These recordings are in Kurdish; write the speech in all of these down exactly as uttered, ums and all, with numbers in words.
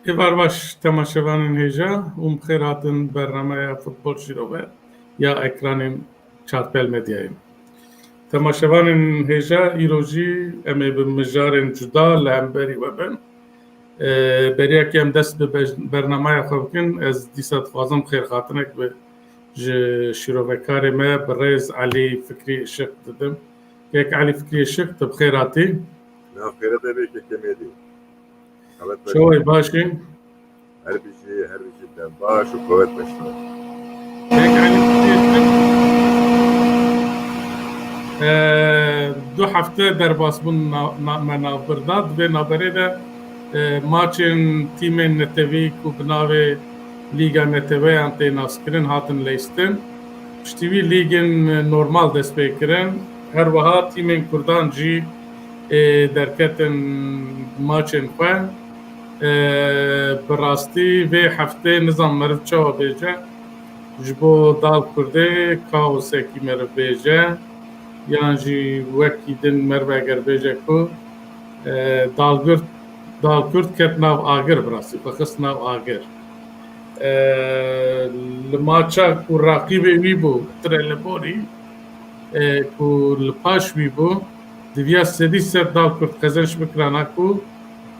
Êvar baş temaşevanên hêja û bi xêr hatin bernameya Futbol Şîrove ya ekranên Çarpel Medyayê. Temaşevanên hêja, îro jî em ê bi mijarên cuda li hemberî we bin. E, beriya ku em dest bi bej-, bernameya xwe bikin, ez dîsa dixwazim xêrhatinek bi ji şîrovekarê me bi rêz Elî Fikrî Işiq didim. Kek Elî Fikrî Işiq, tu bi xêr hatî. Na xêre de bê kekê Mêdî. Qewet be. Çawa yî, baş î? Her bijî, her bijî dem baş û qewet be ji we. Kek Elî Fikrî Işiq. Ee, du hefte derbasbûn na-, na-, me navbir da. Di vê navberê de, e, maçên tîmên netewî ku bi navê Lîga Neteweyan tê naskirin hatin leyistin. Piştî wî lîgên normal dest pê kirin. Her wiha tîmên Kurdan jî, ê, derketin maçên xwe. Ê, bi rastî vê heftê nizam meriv çawa bêje, ji bo Dal Kurdê kaosekî meriv bêje, yan jî wekî din meriv eger bêje ku, ê, Dal Kurd, Dal Kurd ket nav agir, bi rastî xwe xist nav agir. Ê, li maça ku raqîbê wî bû, Trelleborî, ê, ku li paş wî bû, diviya sedî sed Dal Kurd qezenç bikirana ku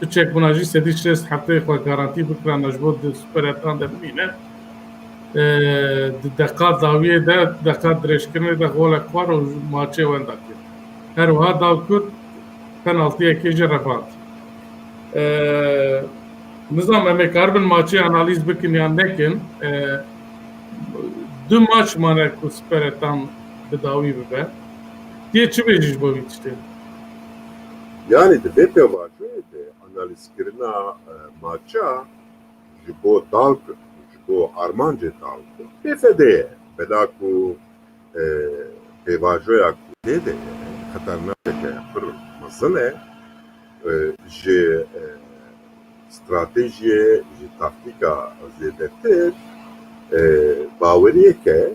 piçek bûna jî sedî şêst hefteyê xwe garantî bikirana ji bo di Super Etan de bimîne. Ê, di deqa dawiyê de, deqa dirêjkirinê de golek xwar û maçê wenda kir. Her wiha Dal Kurd penaltiyekê jî revand. Ee, nizam em ê karibin maçê analîz bikin yan nekin. Ee, du maç mane ku Super Etan bi dawî bibe. Tê çi bêjî ji bo vî tiştê? Yanî di vê pêvajoyê de analîzkirina, e, maça ji bo Dal Kurd, ji bo armancê Dal Kurd pê fedê ye. Bela ku e, pêvajoya ku tê de ye, xeternarekeke pir mezin e, e, ji, e, stratejiyê, ji taktîka zêdetir, e, baweriyeke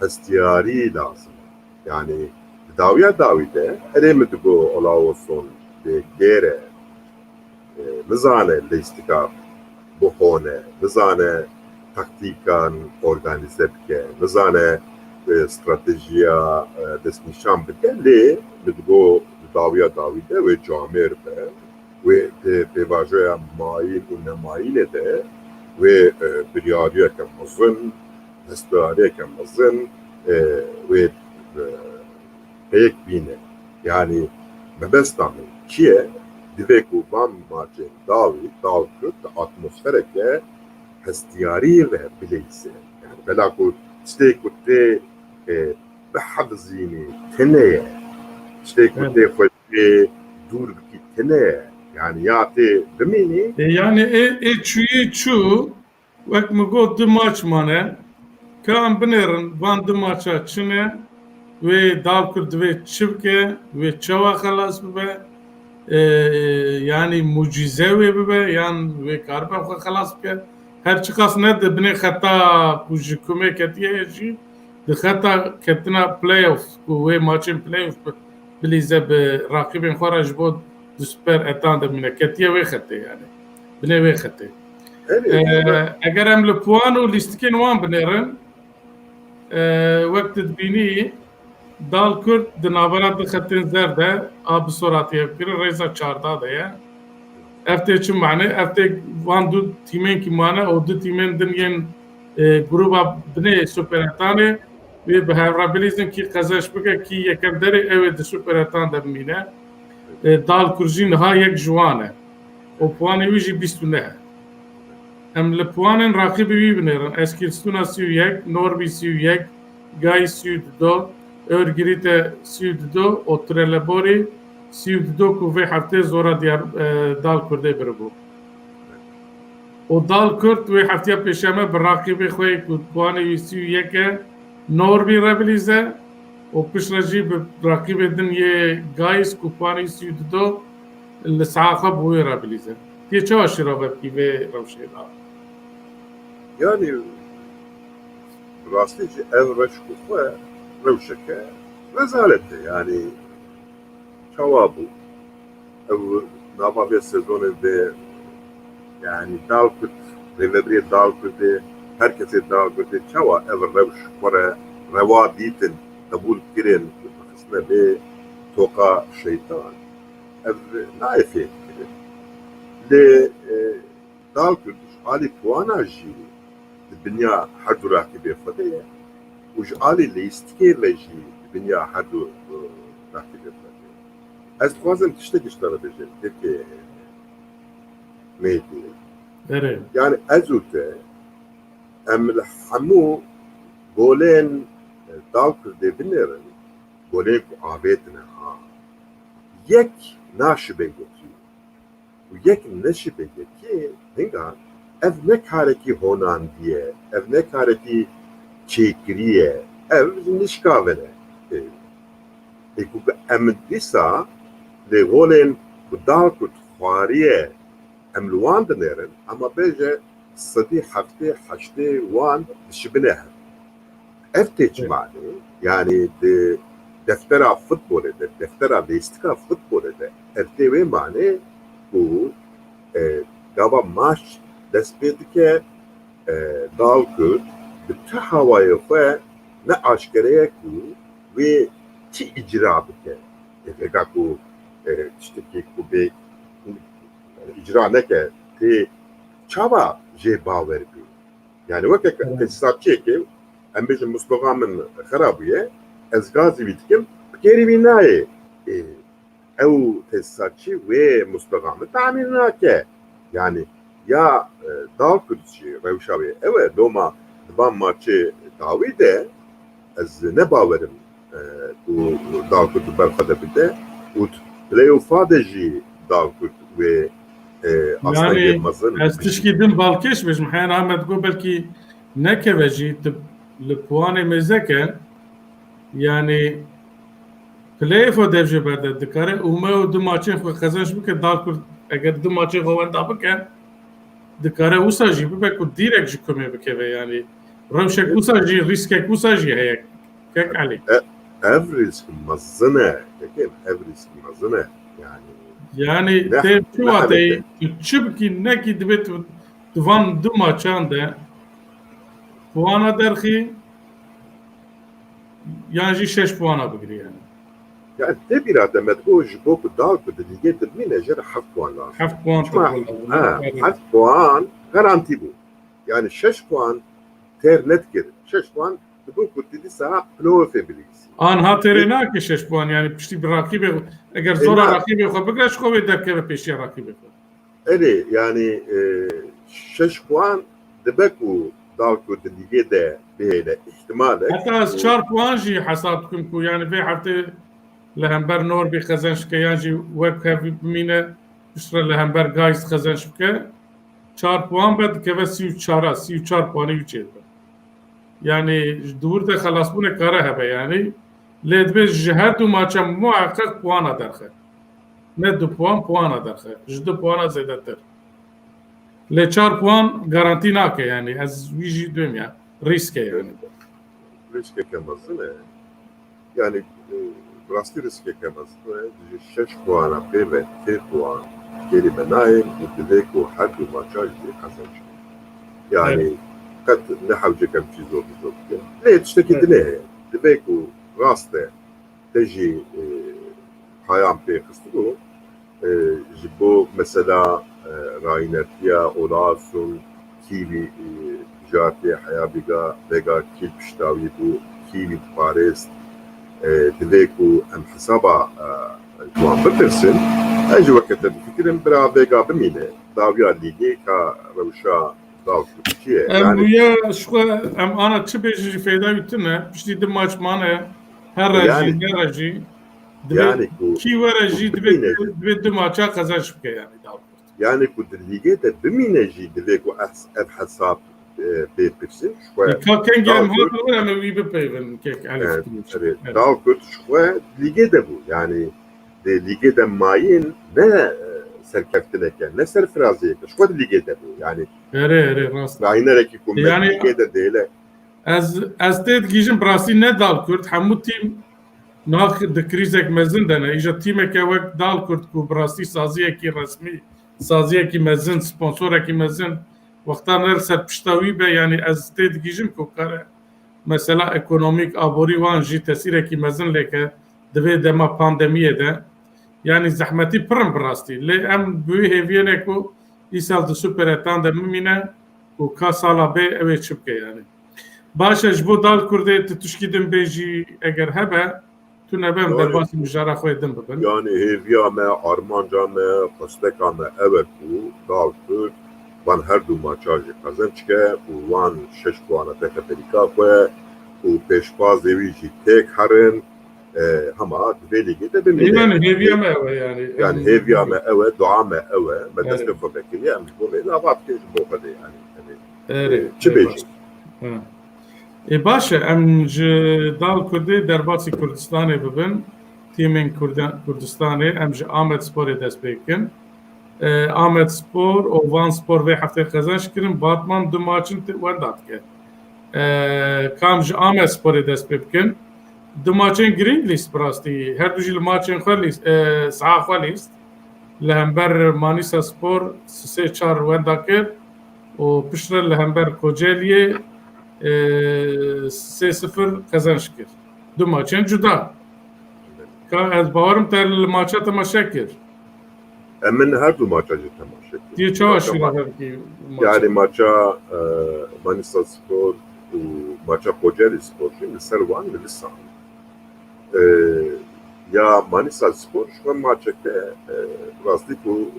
hestiyarî lazim e. Yanî di dawiya dawî de, erê min digot Olaoson bê gêr e, e, nizane lîstika bixone, nizane taktîkan organîze bike, nizane, e, stratejiya, e, destnîşan bike, lê min digot di dawiya dawî de wê camêr be, wê di pêvajoya mayîl û nemayîlê de wê, e, biryariyeke mezin, hestiyariyeke mezin, e, wê, e, pêk bîne. Yanî mebesta min çi ye? Divê ku van maçên dawî, Dal Kurd di atmosfereke hestiyariyê ve bileyse. Yanî bela ku tiştê ku tê, e, bihevzînî tune ye. Tiştê ku Evet. tê xwe tê dûr bikî tune ye. Yanî ya tê bimînî. E, yanî ê, ê çûyî çû, Wek min got, du maç mane. Ka em binêrin, van du maça çi ne? Wê Dal Kurd divê çi bike? Wê çawa xelas bibe? Ee, yanî mucîze wê bibe, yan wê karibe xwe xelas bike? Her çiqas ne di binê xeta ku ji kumê ketiye ye jî, di xeta ketina playoff, ku wê maçên playoff bi-, bilîze bi raqîbên xwe re ji bo di Super Etan de bimîne. Ketiye wê xetê yani. Binê wê xetê. Erê, Ee, eger em li puan û lîstikên wan binêrin, ee, wek tu dibînî, Dal Kurd di navbera du xetên zer de a bi sor hatiye kirin, rêza çardeh de ye. Ev tê çi mane? Ev tê van du tîmên kî mane û du tîmên din yên, e, gruba binê Super Etanê wê bi hev re bilîzin, kî qezenç bike, kî yekem derê, ew ê di Super Etan de bimîne. E, Dal Kurd jî niha yek ji wan e. Û puanê wî jî bîst û neh e. Em li puanên raqîbê wî binêrin. Eskilstuna sî û yek, Norwî sî û yek, Gais sî û du, Örgryte sî û du û Trelleborî sî û du ku vê heftê zora diyar, e, Dal Kurdê biribû. Û Dal Kurd wê heftiya pêşeme bi raqîbê xwe yê ku puanê wî sî û yek e, Norwî re bilîze û piştre jî bi raqîbê din yê Gais ku puanê wî sî û du li saha xwe bi wê re bilîze. Tê çawa şîrove bikî vê rewşê de? Yani, rastî jî ev rewş bi xwe rewşeke rezalet e. Yani, çawa bû? Ew nava vê sezonê vê, Yani Dalkurt, rêvebirê Dalkurtê, her kesê Dalkurtê çawa ev rewş xwe re rewa dîtin, qebûl kirin û bixistine vê toqa şeytan? Ev nayê fêhm kirin. Lê, e, Dalkurt ji alî puana jî di binya her du raqîbê xwe de ye û ji alî leyîstikê ve jî di binya her du, e, raqîbê xwe de ye. Ez dixwazim tiştekî ji te re bêjim, kekê Mêdî. Erê. Yani ez û te, em li hemû golên, e, Dalkurdê binêrin, golên ku avêtine ha. Yek naşibe yekî. Û yek neşibe yekê, hinga ev ne karekî honandî ye, ev ne karekî çêkirî ye, ev ji nişkavin e. Ê, ê ku em dîsa lê golên ku Dalkurt xwariye, em li wan dinêrin, ema bêje sedî heftê heştê wan dişibine hev. Ev tê çi manê? Yani di deftera futbolê de, deftera lêstika futbolê de ev tê wê manê ku, e, gava maç dest pê dike, e, Dalkurt bi tu hawayê xwe ne aşkere ye ku wê çi îcra bike. E, vêga ku, e, tiştekî ku bê, yani îcra neke, tê çawa jê bawer bî? Yani weke Evet. tesisatçiyekê, em bêjin musluxa min xera bûye, ez gazî wî dikim, bi kêrî wî nayê. Ê, ew tesisatçî wê musluxa min tamîr nake. Yani ya, e, Dalkurt jî rewşa wê ew e, loma di van maçê dawî de ez ne bawerim, e, ku Dalkurt di ber xwe de bide û di playofa de jî Dalkurt wê, e, astengê Yani mezin ez bişîne. Tişkî din balkêş bêjim. Heyan Ahmet got belkî nekeve jî tu li puanê mêzeke, yani playofa dev jê berde dikare û me û du maçên xwe qezenç bike, Dalkurt eger du maçên xwe wenda bike, dikare wisa jî bibe ku dîrek ji komê bikeve, yani rewşek wisa jî, rîskek wisa jî heye. Kek Elî. E, ev rîsk mezin e. Kekê, ev rîsk mezin e. Yani Yani ne, tê çi ne wateyê, hereke. Tu çi bikî, nekî, divê tu, tu van du maçan de puana derxî, yan jî şeş puana bigirî yani. Yani tê bîra te me digo ji bo ku Dalkurt di lîgê de bimîne jê re heft puan lazim. Heft puan Çima? Toplam lazim. Ha, Evet. Heft puan garantî bû. Yani şeş puan têr nedikir. Şeş puan dibo ku tu dîsa playoffê bilîzî. Anha têrê nake şeş puan, yani piştî bi rakîbê, eger zora Ê, na. rakîbê xwe bigre, ji xwe wê derkeve pêşiya rakîbê xwe. Erê, yani, e, şeş puan dibe ku Dalkurt di lîgê de bihêle, ihtimal e. Heta ez çar puan jî hesab dikim ku, yani vê heftê li hember Norby qezenç bike, yan jî wek hev bimîne, piştre li hember Gais qezenç bike. Çar puan be, dikeve sî û çar, sî û çar puanî wî çêdibe. Yani di wir de xelasbûnek kare hebe yani. Lê divê ji her du maça muheqeq puana derxe. Ne du puan, puana derxe. Ji du puana zêdetir. Lê çar puan garantî nake yani. Ez wî jî dibêm ya. Rîsk e yani. Rîskeke mezin e. Yani, e, bi rastî rîskeke mezin e. Ji şeş puana pê ve tê puan kêrî me nayên û divê ku her du maça jî qezenc bin. Yani, Evet. qet ne hewcek em çî zor bi zor bikin. Lê tiştekî Evet. dinê heye. Divê ku rast e, te jî, e, payam pê xistibû, e, ji bo mesela, e, rayînertiya Ola Sun, kî wî, e, bijartiye heya vêga, vêga kî pişta wî bû, kî wî diparêst, e, divê ku em hesaba, e, ji wan bipirsin. Ez jî weke te difikirim, bira vêga bimîne, dawiya lîgê ka rewşa Dalkurt çi ye? Em Yani bûye ji xwe, em ana çi bêjin jî feyda wî tune. Piştî du maç mane, here jî, Yani, nere jî. Divê yani ku, kî were ku jî divê, bimîne jî. divê du maça qezenç bike yani Dalkurt. Yani ku di lîgê de bimîne jî divê ku es-, ev hesab, e, bê pirsin. Ji xwe Ka kengî em Dalkurt hatin wir em ê wî bipeyvin kek Elî Evet, fikirî. evet. Evet. Dalkurt ji xwe di lîgê de bû. Yani di lîgê de mayîn ne, e, serkeftineke, ne serfiraziyeke. Ji xwe di lîgê de bû. Yani Erê, erê, rast. Rayînerekî ku me Yani lîgê de dêle. Ez, ez tê digihîjim bi rastî ne Dalkurt, hemû tîm niha di krîzek mezin de ne. Îja tîmeke wek Dalkurt ku bi rastî saziyekî resmî saziyekî mezin, sponsorekî mezin, wexta ne li ser pişta wî be, yanî ez tê digihîjim ku kare mesela ekonomîk, aborî wan jî tesîrekî mezin lê ke di vê dema pandemiyê de. Yanî zehmetî pir in bi rastî. Lê em bi wî hêviyê ne ku îsal di Super Etan de bimîne û ka sala bê ew ê çi bike yanî. Baş e, ji bo Dal Kurdê tu tişkî din bêjî eger hebe, tu nebe em Yanî derbasî mijara xwe din bibin. Yanî hêviya me, armanca me, xwesteka me ew e ku Dal Kurd van her du maça jî qezenc ke û wan şeş puana teke berîka xwe û pêşbazê wî jî têk herin. E, hema di vê lîgê de bimîne. Yanî hêviya me ew e yanî. Yanî hêviya me ew e, dua me ew e. Me Evet. destê xwe vekiriye, em ji bo vê lava dike ji bo Xwedê yanî. Yanî, Erê, e, çi erê, bêjî? baş. Ha. Ê, baş e, em ji Dal Kurdê derbasî Kurdistanê bibin. Tîmên Kurda-, Kurdistanê, em ji Amed Sporê dest pê bikin. E, Amed Spor û Van Spor vê heftê qezenc kirin. Batman du maçin ti-, wenda dike. E, kam ji Amed Sporê dest pê bikin. Du maçên girîng lîst bi rastî. Her du jî li maçên xwe lîst, e, saha xwe lîst. Li hember Manîsa Spor sê çar wenda kir û piştre li hember Kocaeli'ye, e, sê sifir qezenc kir. Du maçên cuda. Ka ez bawerim te li maça temaşe kir. Em min her du maça jî temaşe kir. Diye çawa Maça şîra ma-, her ki maça? Yani maça, e, Manisa Spor û maça Kocaeli Spor jî li ser wan nivîsan. E, ya Manisa Spor ji xwe maçeke, e, rastî ku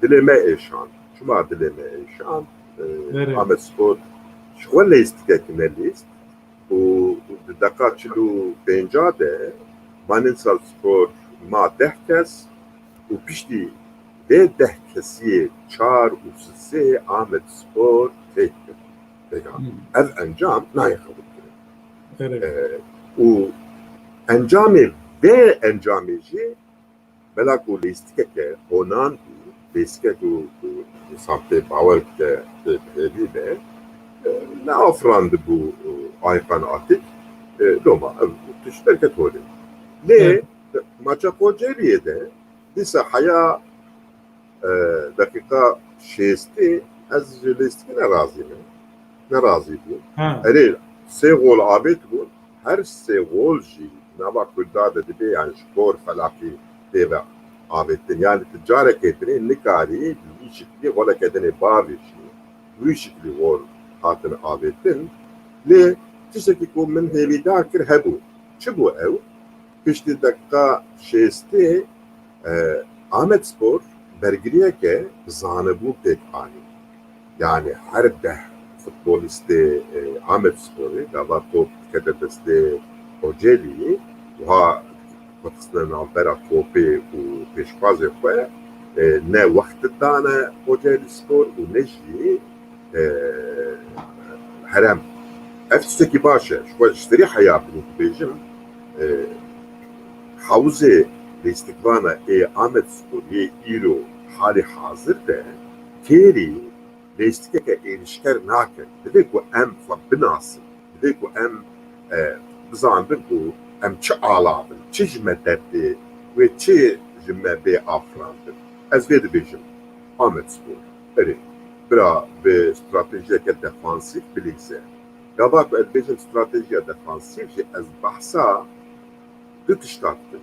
dilê me êşan. Çima dilê me êşan? E, Nerê? Amed Spor ji xwe lêstikek nelîst û di deqa çil û pênca de Manisa Spor ma deh kes û piştî vê deh kesiyê çar û sisê Amed Spor têk kir. Pêkan Hmm. ev encam nayê qebûlkirin. Erê. E, û encamê vê encamê jî bela ku lêstikeke honan bû, lêstikek û, û insan pê bawer bike, pê bi hêvî be, e, neafirandibû, e, Aykan Atik, e, doma ev tişt derket holê. Lê Evet. maça Kocaeli'yê de dîsa heya, e, deqîqa şêstê ez ji lêstikê nerazî me. Nerazî bû. Ha. Erê, sê gol avêt bûn. Her sê gol jî nava Kurda de dibe, yani ji kor felaqî tê ve avêtin. Yani tu carekê dinê nikarî bi vî şiklî goleke dinê bavêjî. Wî şiklî gol hatin avêtin. Lê tiştekî ku min hêvîdar kir hebû. Çi bû ew? Piştî deqîqa şêstê, e, Amed Spor bergiriyeke bi zanebûn pêk anî. Yani her deh futbolîstê, e, Amed Sporê gava top dikete destê Kocaeli'yê, wiha xwe dixistine navbera topê û pêşbazê xwe, e, ne wext didane Kocaeli Spor û ne jî, e, herem. Ev tiştekî baş e. Ji xwe ji serî heya binî dibêjim, e, hewzê lîstikvana ê Amed Spor yê îro halê hazir de têrî lêstikeke êrîşker nakin. Divê ku em xwe binasin. Divê ku em, e, bizanibin ku em çi alav in, çi ji me derdê, wê çi ji me bê afirandin. Ez vê dibêjim, Amed Spor, erê, bira bi stratejiyeke defansîf bilîze. Gava ku ez dibêjim stratejiya defansîf jî ez behsa du tişta dikim.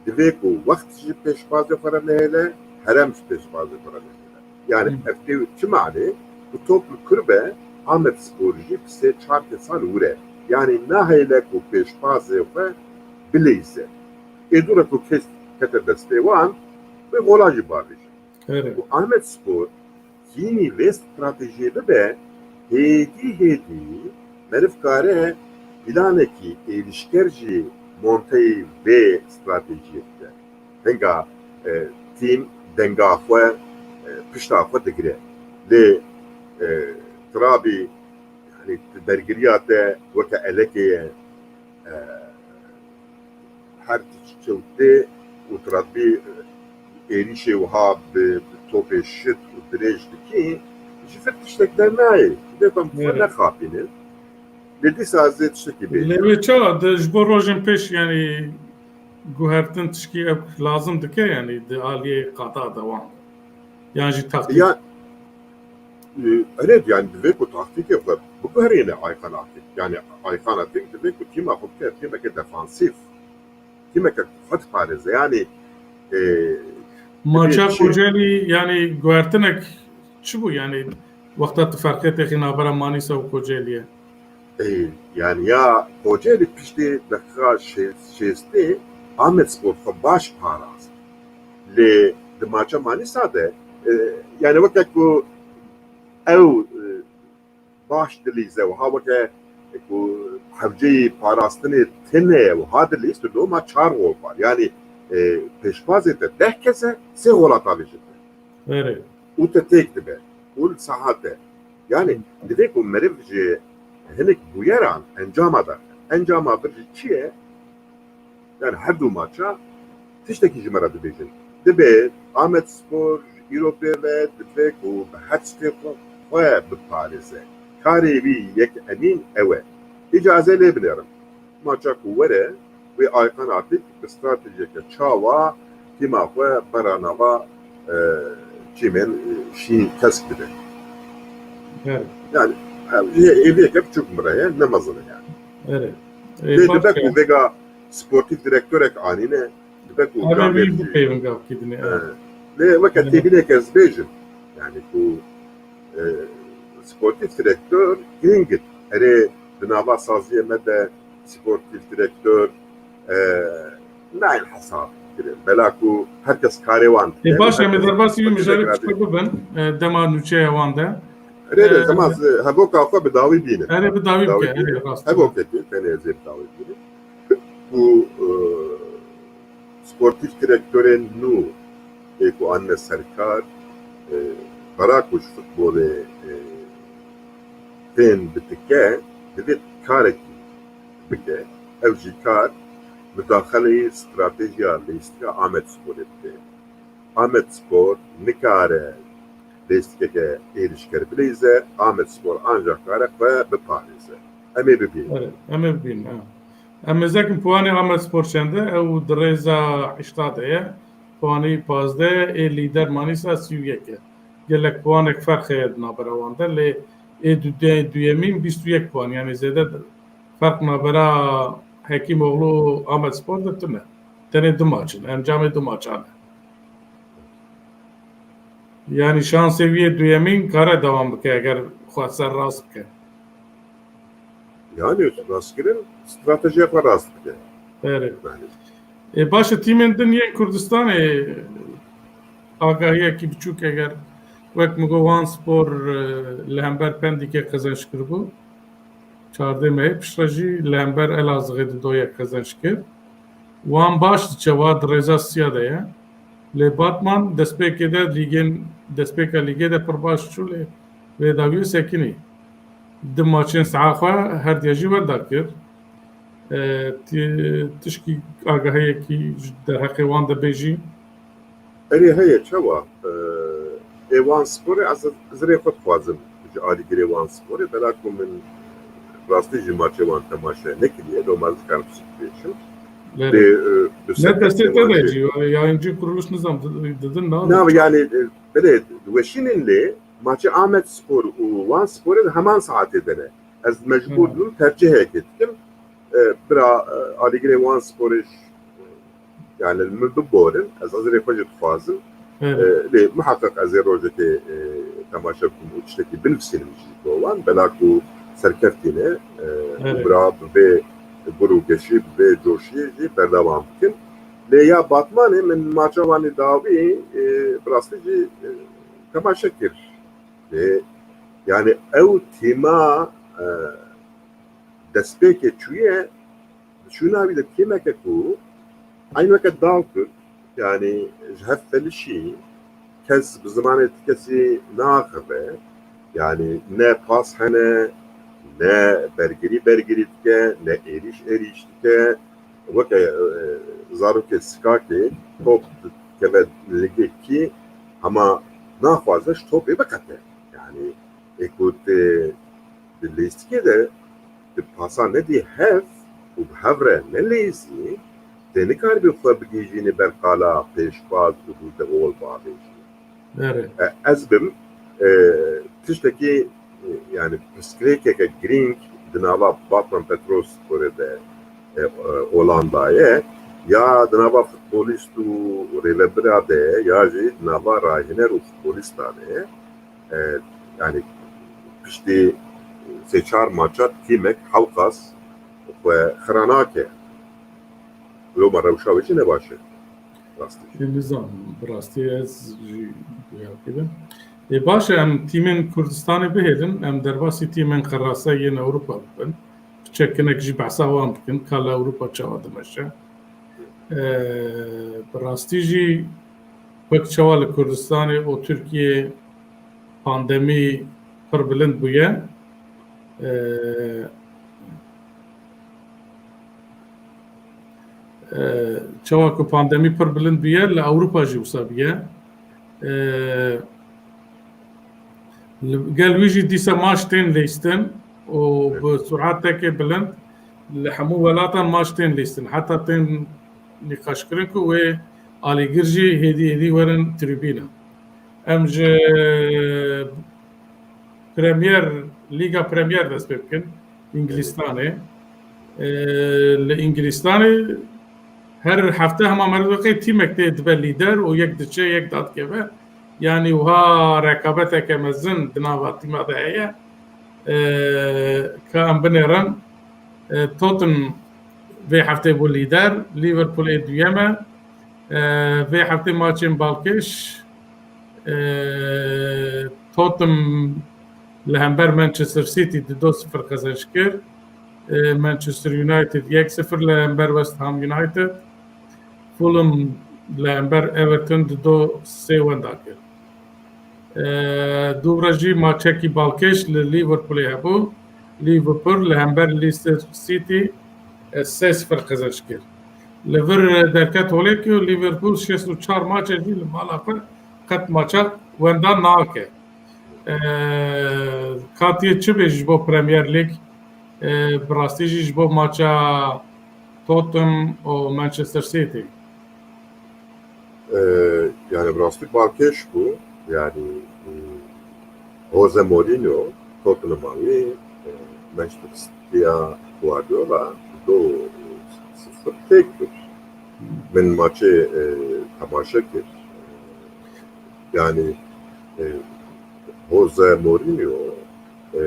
Divê ku wext ji pêşbazê xwe re nehêle, herem ji pêşbazê xwe re nehêle. Yani Hmm. ev tê çi manê? Ku top li kur be, Amed Spor jî bi sê çar kesan li wir e. Yani nahêle ku pêşbazê xwe bileyze. Ê dû re ku kes kete destê wan, wê gola jî bavêje. Evet. Ku Amed Spor hînî vê stratejiyê bibe, hêdî hêdî meriv kare planekî êrîşker jî monteyî vê stratejiyê bike. Hinga, e, tîm denga xwe, e, pişta xwe digire. Lê, e, tirabî, yani, bergiriya te weke elekê ye, e, her tişt çil tê û tu re dibî êrîşê wiha bi, bi topê şit û dirêj dikî, ji vir tiştek dernayê. Divê ku em xwe Evet. nexapînin. Lê dîsa ez ê tiştekî bêjim. Lê wê çawa? Di, ji bo rojên pêş, yanî, guhertin tişkî ev lazim dike, yanî, di aliyê qada de wan. Yan jî taktîk? Ya, e, evet, yani divê ku taktîkê xwe biguherîne Aykan Atik. Yani Aykan Atik divê ku tîma xwe bike tîmeke defansîf. Tîmeke xwe diparêze. Yani e, Maça Kocaeli yani guhertinek çi bû yani wexta tu ferqê têxî navbera Manîsa û Kocaeliye? Ey, yani ya Kocaeli piştî deqiqa şêst, şêstê Ahmet Spor xwe baş parast. Lê di maça Manîsa de e, yani weke ku ew e, baş dilîze wiha weke ku hewceyî parastinê tune wiha dilîz tu doma çar gol bar. Yani e, pêşbazê te deh kes e sê gola tavêjin te. Erê. Û te têk dibe. Û li saha te. Yani divê ku meriv ji hinek bûyeran encama de. Encama vir jî çi ye? Yani her du maça tiştekî ji me re dibêjin. Divê Ahmet Spor ji îro pê ve divê ku bi her tiştê xwe, xwe biparêze. Karê wî yek Emîn ew e. Îca ez ê lê binêrim. Maça ku were, wê Aykan Atik bi stratejiyeke çawa tîma xwe bera nava e, çîmên e, şîn kesk bide. Evet. Yani e, ê- êviyeke biçûk min re ye, ne mezin e yani. Evet. Lê dibe ku vêga sportîf direktorek anîne, dibe ku Ama gamê bir bu peyvên gavkî dinê. E, lê weke têbîneke ez bêjim. Yani ku e, sportîf direktor giring e. Erê di nava saziyê me de sportîf direktor e, nayên hesab kirin. Bela ku her kes karê wan dike. E, baş, em ê derbasî wî mijarê piçûk bibin, e, dema nûçeya wan de. Erê de, e, dema ez hevoka xwe bi dawî bînim. Erê bi dawî bike, erê rast. Hevokekê tenê ez ê bi dawî bînim. Ku e, sportîf direktorên nû ê ku anine serkar, e, bera ku ji futbolê e, tên bitike, divê karekî bike. Ew jî kar mudaxeleyê stratejiya lîstika Amed Sporê bike. Amed Spor nikare lîstikeke êrîşker bilîze, Amed Spor ancak kare xwe biparêze. Em ê bibînin. Evet, em ê bibînin, ha. Em ê zekin puanê Amed Spor çend e? Ew di rêza heşta de ye. Puanê pazdeh ê lîder Manîsa sî û yek e. Gelek puanek ferq heye di navbera wan de, lê ê du-, duyemîn bîst û yek puan, yani zêde ferq navbera Hekîmoğlu û Amed Spor de tune. Tenê du maç in, encamê du maçan e. Yani şansê wî yê duyemîn kare dewam bike eger xwe ser rast bike. Yani rastkirin stratejiya xwe rast bike. Erê. E, baş e, tîmên din yên Kurdistanê agahiyekî biçûk eger wek min got Wan Spor, e, li hember Pendîkê qezenc kiribû. Çardê mehê piştre jî li hember Elazığê di doyek qezenc kir. Wan baş diçe, wa di rêza siya de ye. Lê Batman destpêkê de lîgên, destpêka lîgê de pir baş çû, lê vê dawiyê sekinî. Di maçên saha xwe herdiya jî wenda kir. E, ti-, tişkî agahiyekî ji derheqê wan de bêjî? Erê heye, çawa? E, ê Wan Sporê ez zirê xwe dixwazim ji alîgirê Wan Sporê, bela ku min rastî ji maçê wan temaşe nekiriye, doma ez dikarim tiştek bêjim. Lê, e, bi ne destê te de jî, yayıncı kuruluş nizam didin na? Na, yani, e, belê, weşînin lê, maçê Ahmet Spor û Wan Sporê di heman saetê de ne. Ez mecbûr bûm tercihekê dikim. E, bira, e, alîgirê Wan Sporê ş-, yani li min biborin, ez ezrê xwe jî dixwazim. E, lê muheqeq ez ê rojekê, e, temaşe bikim û tiştekî binivîsînim jî bo wan. Bela ku serkeftî ne, e, û bira bi vê gur û geşî, bi vê coşiyê jî berdewam bikin. Lê ya Batmanê min maça wan ê dawî, e, bi rastî jî, e, temaşe kir. Lê, yani ew tîma, e, destpêkê çûye, di şûna wî de tîmeke ku eyn weke dal kir, yani ji hev felişî, kes bi zimanê ti kesî naaxive, yani ne pas hene, ne bergirî bergirî dike, ne êrîş êrîş dike, weke, e, zarokê sikakê top dikeve ligekî, hema naxwaze ji topê biqete. Yani ê ku tu di lîstikê de tu pasa nedî hev û bi hev re nelîzî, tu nikaribî xwe bigihîjînî ber qala pêşbaz û dû de gol bavêjî. Erê. E, ez bim, e, tiştekî, e, yani pirsgirêkeke girîng di nava Batman Petrolsporê de, e, e, Holandayê, ya di nava futbolîst û rêvebira de, ya jî di nava rahîner û futbolîstan e. E, yani piştî sê çar maça tîmek hewqas xwe xira nake. Loma rewşa wê jî ne baş e. Rastî. Ê, nizanim, bi rastî ez jî duyakî bim. Ê, baş e, em tîmên Kurdistanê bihêlin, em derbasî tîmên xirase yên Ewropa bibin. Piçekinek jî behsa wan bikin, ka li Ewropa çawa dimeşe. Ee, bi rastî jî wek çawa li Kurdistanê û Tirkiyê pandemî pir bilind bûye, ee, ee, çawa ku pandemî pir bilind bûye, li Ewropa jî wisa bûye. Ee, li gel wî jî dîsa maç tên lîstin û bi sur'atekê bilind li hemû welatan maç tên lîstin. Heta tên nîqaşkirin ku wê alîgir jî hêdî hêdî werin tribûna. Em ji Premier, Lîga Premier dest pê bikin, Îngilîstanê. Ee, li Îngilîstanê her hefte hema meriv diqê tîmek tê dibe lîder û yek diçe, yek dadikeve. Yanî wiha rekabeteke mezin di nava tîma de heye. Ee, ka em binêrin, ee, Tottenham vê heftê bû lîder, Liverpool ê duyem e. Ee, vê heftê maçên balkêş, ee, Tottenham li hember Manchester City di do sifir qezenc kir. Ee, Manchester United yek sifir li hember West Ham United. Fulham li hember Everton di do sê wenda kir. Ee, dûvra jî maçekî balkêş li Liverpoolê hebû. Liverpool li hember Leicester City, e, sê sifir qezenc kir. Li vir, e, derket holê ku Liverpool şêst û çar maçe jî li mala xwe qet maça wenda nake. Ee, Katiyê çi bê ji bo Premier League? Ee, bi rastî jî ji bo maça Tottenham û Manchester City. E, yani bi rastî balkêş bû. Yani, e, Jose Mourinho, Tottenham'a wî, e, Manchester City'ya Guardiola do sifir têk kir. Min maçê, e, temaşe kir. Yani, e, Jose Mourinho, e,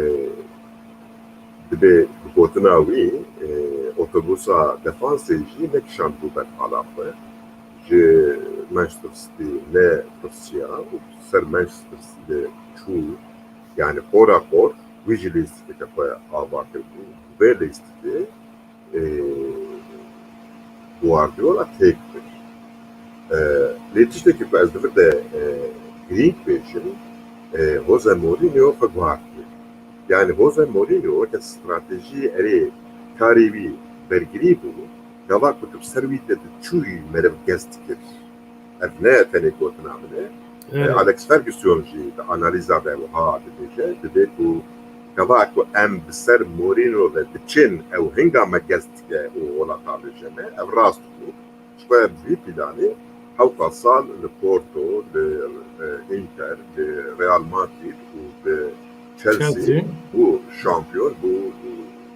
dibê bi gotina wî, e, otobusa defansê jî nekişandibû ber pala xwe. Ji Manchester City ne tirsiya û ser Manchester City de çû, yani qora qor wî jî lîstikeke xwe ava kirbû. Vê lîstikê, e, Guardiola têk bir. E, lê tiştekî ku ez di vir de, e, girîng bêjim, e, Jose Mourinho xwe guhardiye. Yani Jose Mourinho weke stratejî erê karê wî bergirî bû, gava ku tu bi ser wî de diçûyî meriv gez dikir. Ev ne tenê gotina min e. Evet. Alex Ferguson jî di analîza de wiha dibêje, dibê ku gava ku em bi ser Mourinho ve diçin, ew hinga me gez dike û welata bêje me, ev rast bû. Ji xwe bi vî planê hewta sal li Porto, li, e, Inter, li Real Madrid û bi Chelsea, Chelsea, bû şampiyon, bû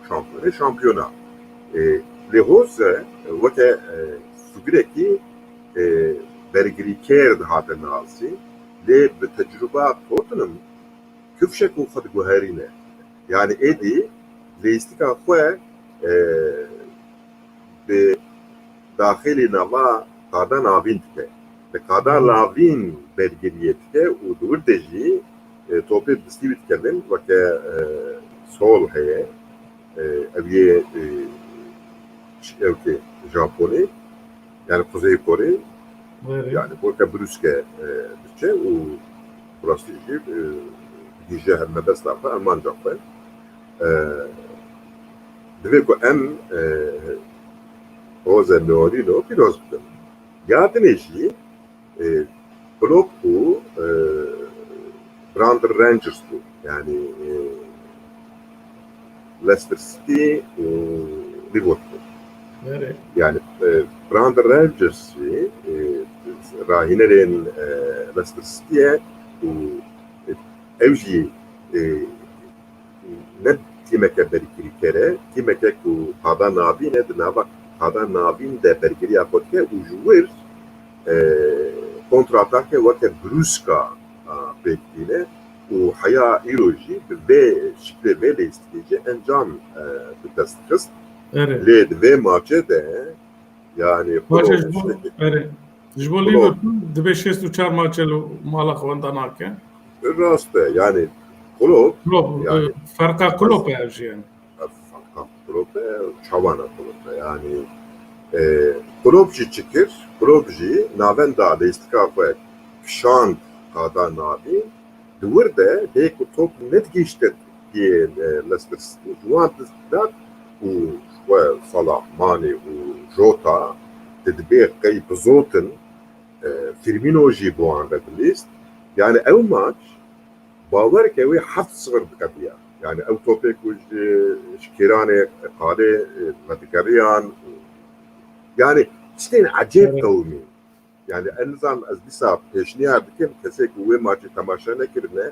şampiyonê şampiyona. E, lê Jose weke, e, figurekî, e, bergirîkêr dihate nasî, lê bi tecrûba Tottenham kifşek û xwe diguherîne. Yani êdî lîstika xwe, e, bi daxilî nava qada navîn dike. Li qada navîn bergiriyê dike û di wir de jî, e, topê bi destî wî dikevin, weke, e, sol heye. E, ev yê, e, ş-, ew ke Japonê, yani Kuzey Kore, yani bolke brûske, e, diçe û rastî jî, e, digihîje hevmebesta xwe, armanca xwe. E, divê ku em, e, Jose Mourinho pîroz bikin. Ya dinê jî, e, Klopp bû, e, Brandon Rogers bû. Yani, e, Leicester City û Liverpool. Yani, e, Brandon Rogers jî, e, rahînerên, e, Leicester City ye û ew jî, e, ne tîmeke berîkirîker e, tîmeke ku qada navîn e, di nava qada navîn de bergiriya xwe dike û ji wir, e, kontratake weke brûska, a, pêk tîne û heya îro jî bi vê şiklê vê lêstikê jî encam, e, bi dest xist. Erê. Lê di vê maçê de, yanî, Maçê Klopp ji bo, tiştekî erê. Ji bo Klopp. Liverpool dibe şêst û çar maçê li mala xwe wenda nake. Rast e, yanî Klopp, Klopp, yanî e, ferqa Klopp e ev jî yanî. Ferqa Klopp e, çawana Klopp e. Yanî, e, Klopp jî çi kir? Klopp jî navenda lêstika xwe kişand qada navîn. Di wir de bê ku top nedigihîşte yê, e, Leicester City, ji wan dest didat û xwe Salah, Mane û Jota didibê qey bizotin, e, Firmino jî bi wan re dilîst. Yani ew maç, bawer ke wê heft sifir diqediya. Yani ew topê ku ji, ji kêranê qalê, e, vedigeriyan. Yani tiştên ecêb Evet. qewimî. Yani ez nizam, ez dîsa pêşniyar dikim, kesê ku wê maçê temaşe nekirine,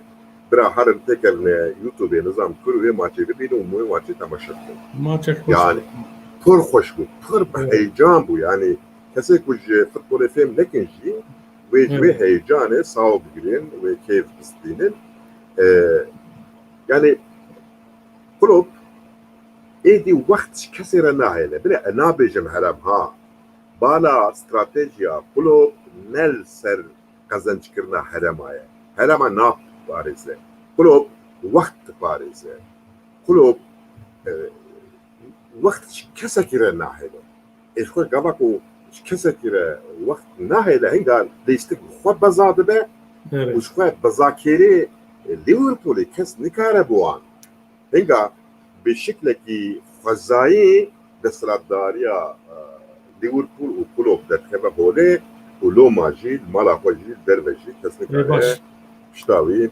bira herin têkevine YouTubeê, nizam kur wê maçê bibîne û wê maçê temaşe bikin. Maçek xweş Yani bû. pir xweş bû, pir bi Evet. heyecan bû. Yani kesê ku ji futbolê fêm nekin jî, wê ji wê Evet. heyecanê saw bigirin, wê keyf bistînin. Ee, yani Klopp êdî wext ji kesê re nahêle. Bile e nabêjim herem ha. Bala stratejiya Klopp ne li ser qezenckirina herema ye. Herema naparêze. Klopp wext diparêze. Klopp, e, wext ji kesekî re nahêle. Ê xwe gava ku ji kesekî re wext nahêle, hinga lêstik xwe beza dibe Evet. û ji xwe bezakêrê Liverpoolê kes nikare bi wan. Hinga bi şiklekî xwezayî desthilatdariya, e, Liverpool û Klopp derkeve holê û loma jî li mala xwe jî derve jî kes Ê nikare baş. pişta wî,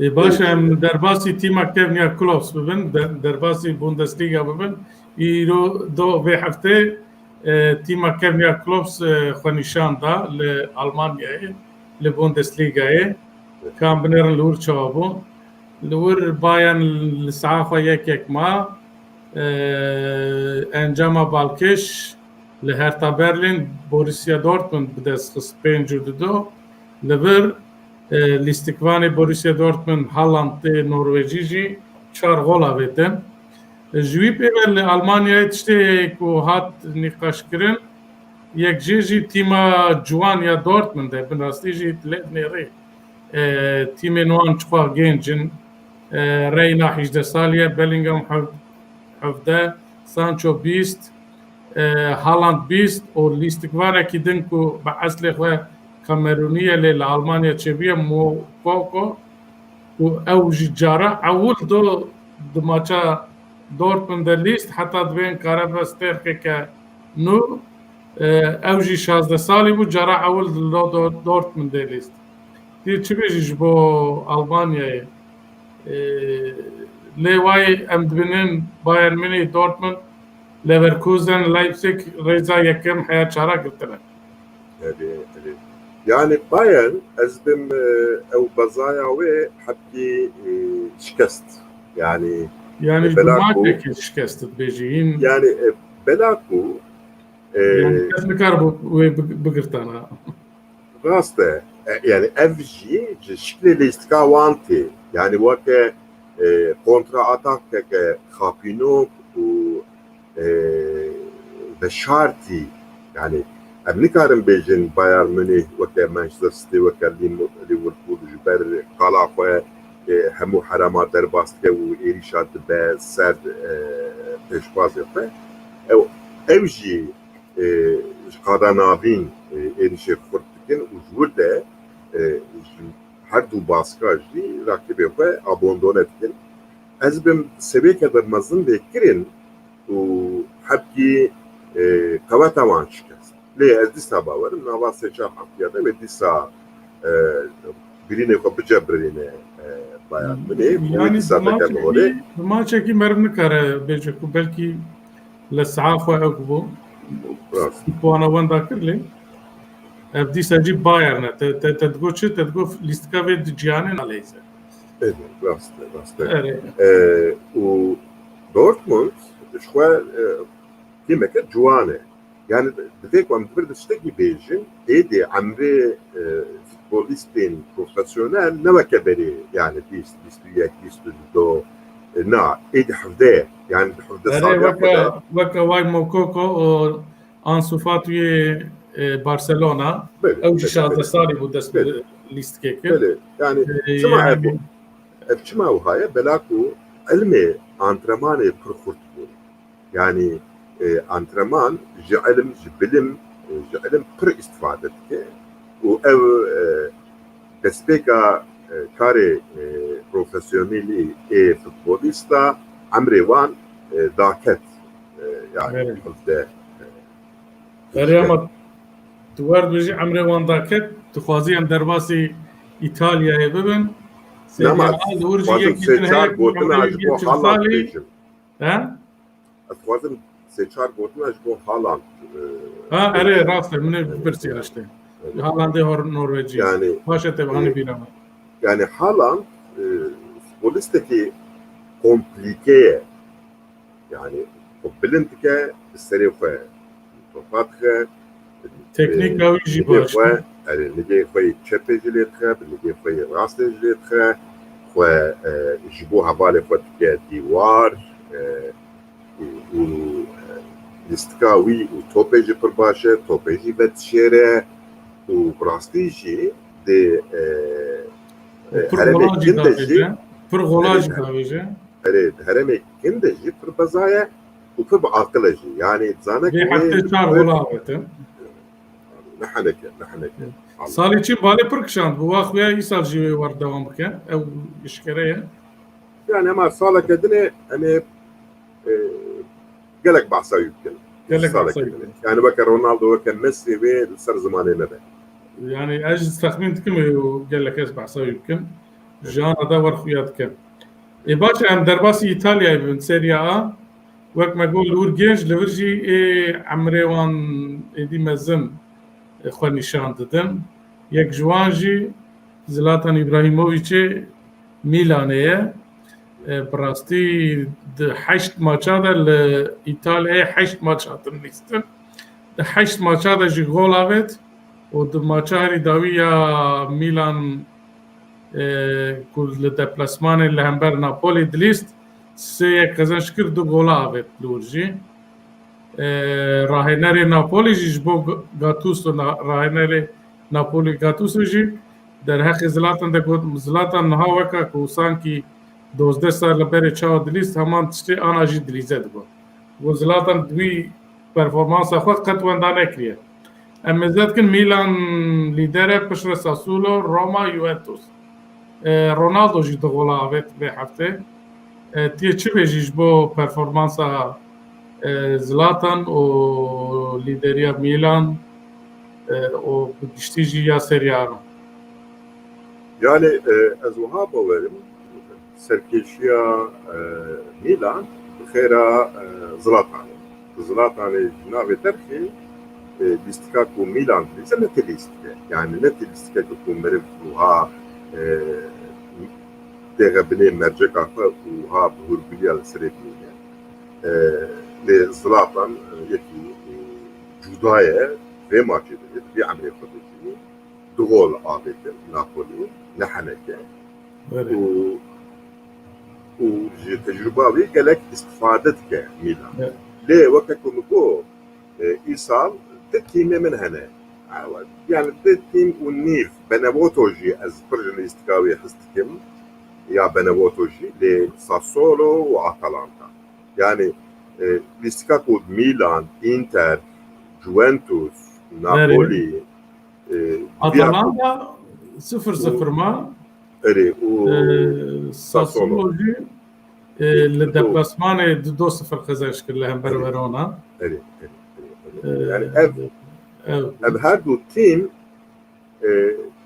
e, Ê baş, Ê, em derbasî tîma kevniya Klopps bibin, de-, derbasî Bundesliga bibin. Îro do vê heftê, e, tîma kevniya Klopps, e, xwe nîşan da li Almanyayê, li Bundesligayê. Ka em binêrin li wir çawa bû. Li wir Bayern li saha xwe yek yek ma. E, encama balkêş li Hertha Berlin Borussia Dortmund bi dest xist, pênc û du. Li vir, e, lîstikvanê Borussia Dortmund Haaland tê Norwêcî jî çar gol avêtin. Ji wî pê ve li Almanyayê tiştê ku hat nîqaşkirin, yek jê jî tîma ciwan ya Dortmund e, bin rastî jî lê dinêrê. E, tîmên wan çiqas gênc in. E, Reina hejdeh salî ye, Bellingham hev-, hevdeh, Sancho bîst, e, Haaland bîst û lîstikvanekî din ku bi eslê xwe Kamerûnî ye, lê li Almanya çêbûye, Moukoko, û ew jî cara ewil do di maça Dortmundê lîst, heta dibên kare be stêrkeke nû, e, ew jî şazdeh salî bû, cara ewil di lo Do-, Dortmundê lîst. Tê çi bêjî ji bo Almanyayê? E, lê wayê em dibînin Bayern Munî, Dortmund, Leverkusen, Leipzig rêza yekem heya çara girtine. Erê, erê. Yani Bayern, ez bim, e, ew bezaya wê hepkî, e, şikest. Yani, Yani e, ji bela ku maçekê şikest dibêjî. Hîn Yani, e, bela ku, e, Yani kes nikar bû wê big-, bigirtana. Rast e. E, yani ev jî ji şiklê lîstika wan tê. Yani weke, e, kontra atakeke xapînok û, e, veşartî. Yani em nikarin bêjin Bayern Munîh weke Manchester City, weke Lim-, Liverpool ji ber qala xwe, e, hemû herema derbas dike û êrîşa dibe ser, e, pêşbazê xwe. Ew, ew jî, e, ji qada navîn, e, êrîşê xurt dikin û ji wir de, e, ji her du baska jî rakibê xwe abandone dikin. Ez bim sebêke de mezin lê kirin û hepkî, e, qeweta wan şikest. Lê ez dîsa bawerim nava sê çar heftiya de wê dîsa, e, birînê xwe bicebirîne, e, Bayern Munîh û wê Yani dîsa vekeve holê. Bi maçekî meriv nikare bêje ku belkî li saha xwe ew bû. Rast. Puana wenda kir lê. Ev dîsa jî Bayern e. Te, te, te digot çi? Te digot lîstika vê di cîhanê naleyze. Rast e, rast e. Erê. E, û Dortmund ji xwe e, tîmeke ciwan e. Yani di vê ku em di vir de tiştekî bêjin, êdî emrê e, futbolîstên profesyonel ne weke berê, yani bîst, bîst û yek, bîst û du, e, na, êdî hevdeh ye. Yani di hevdeh Erê, saliya xwe de weke, weke Wai Mokoko û Ansu Fati yê e, Barcelona. Belê, ew jî belê, şazdeh belê. Salî bû dest bi Belê. Lîstikê kir. Belê, yani E, çima yani ev, ev çima wiha ye? Bela ku ilmê antrenmanê pir xurt bû. Yani e, antrenman ji ilim, ji bilim, e, ji ilim pir îstifade dike û ev e, destpêka e, karê e, profesyonelî ê futbolîsta emrê wan e, daket. E, yani Evet. Hevdeh, e, Erê ama tu wer bijî emrê wan daket, tu xwazî em derbasî Îtalyayê bibin. Sê Nema, Real li wir jî dixwazim yek sê çar gotina ji bo Haaland bêjim. He? Ez dixwazim sê çar gotina ji bo Haaland. E, Ha, erê, rast e, min ê bipirsî işte. Haalandê hor Norvecî. Yani, Baş e, te e, hanî bîra me. Yani Haaland e, futbolistekî komplîke ye. Yani xwe bilind dike, bi serê xwe topa dixe. Teknîka wî jî baş e. Erê, nigê xwe yê çepê jî lê dixe, bi nigê xwe yê rastê jî lê dixe. Xwe e, ji bo hevalê xwe dike dîwar e, û, û e, lîstika wî û topê jî pir baş e, topê jî vedişêre û bi rastî jî di e, e, herêmê kin de jî pir gola jî davêje. Erê, di herêmê kin de jî pir beza ye û pir bi aqil e jî. Yani dizane ku wê heftê çar gola avêtin. Ne heneke, ne heneke. Salê çî balê pir kişand bû. Wa xuya îsal jî wê war dewam bike. Ew eşkere ye. Yani hema saleke din e, em ê e, gelek behsa wî bikin. Gelek behsa wî bikin. Yani weke Ronaldo, weke Messi wê li ser zimanê me be. Yani ez jî texmîn dikim û gelek ez behsa wî bikim. Jana da wer xuya dikim. Ê baş e, em derbasî Îtalyayê bibin, Serie A. Wek me got li wir genç, li vir jî ê emrê wan êdî mezin e, xwe nîşan didin. Yek ji wan jî Zlatan Îbrahîmovîçê Mîlanê ye. E, bi rastî di heşt maça de li Îtalyayê heşt maç hatin lîstin. Di heşt maça de jî gol avêt û di maça herî dawî ya Mîlan e, ku li deplasmanê li hember Napoli dilîst, sê yek qezenc kir, du gola avêt li wir jî. E, rahênerê Napoli jî ji bo G-, Gattuso, na-, rahênerê Napoli Gattuso jî derheqê Zlatan de got, Zlatan niha weka ku sankî dozdeh sal li berê çawa dilîst, heman tiştê ana jî dilîze digot. Got Zlatan di wî performansa xwe qet wenda nekiriye. Em mêze dikin Mîlan lîder e, piştre Sassuolo, Roma, Juventus. E, Ronaldo jî du gola avêt vê heftê. E, tu yê çi bêjî ji bo performansa e, Zlatan û lîderiya Mîlan e, û bi giştî jî ya Serie A re? Yani e, ez wiha bawer im, serkêşiya e, Mîlan bi xêra e, Zlatanê. Zlatanê ji navê derxê e, lîstika ku Mîlan dilîze ne tê lîstike. Yani ne tê lîstikeke ku meriv wiha e, têxe binê merceka xwe û wiha bi hûrgiliya li serê bimîne. E, lê Zlatan e, yekî e, cuda ye, vê maçê de, vê emrê xwe de jî du gol avêtin Napoli, ne heneke. Û, û ji tecrûba wî gelek îstifade dike Mîlan. Lê weke ku min got, e, îsal di tîmê min hene. Yani di tîm û nîv, Benevento jî ez pir ji lîstika wî hez dikim. Ya Benevento jî, lê Sassuolo û Atalanta. Yani e, lîstika ku Mîlan, Inter, Juventus, Napoli, e, Atalanta sifir sifir ma. Erê, û e, Sassuolo jî e, li deplasmanê du sifir qezenc kir li hember Verona. Erê, erê, erê. Yani ev, ev her du tîm e,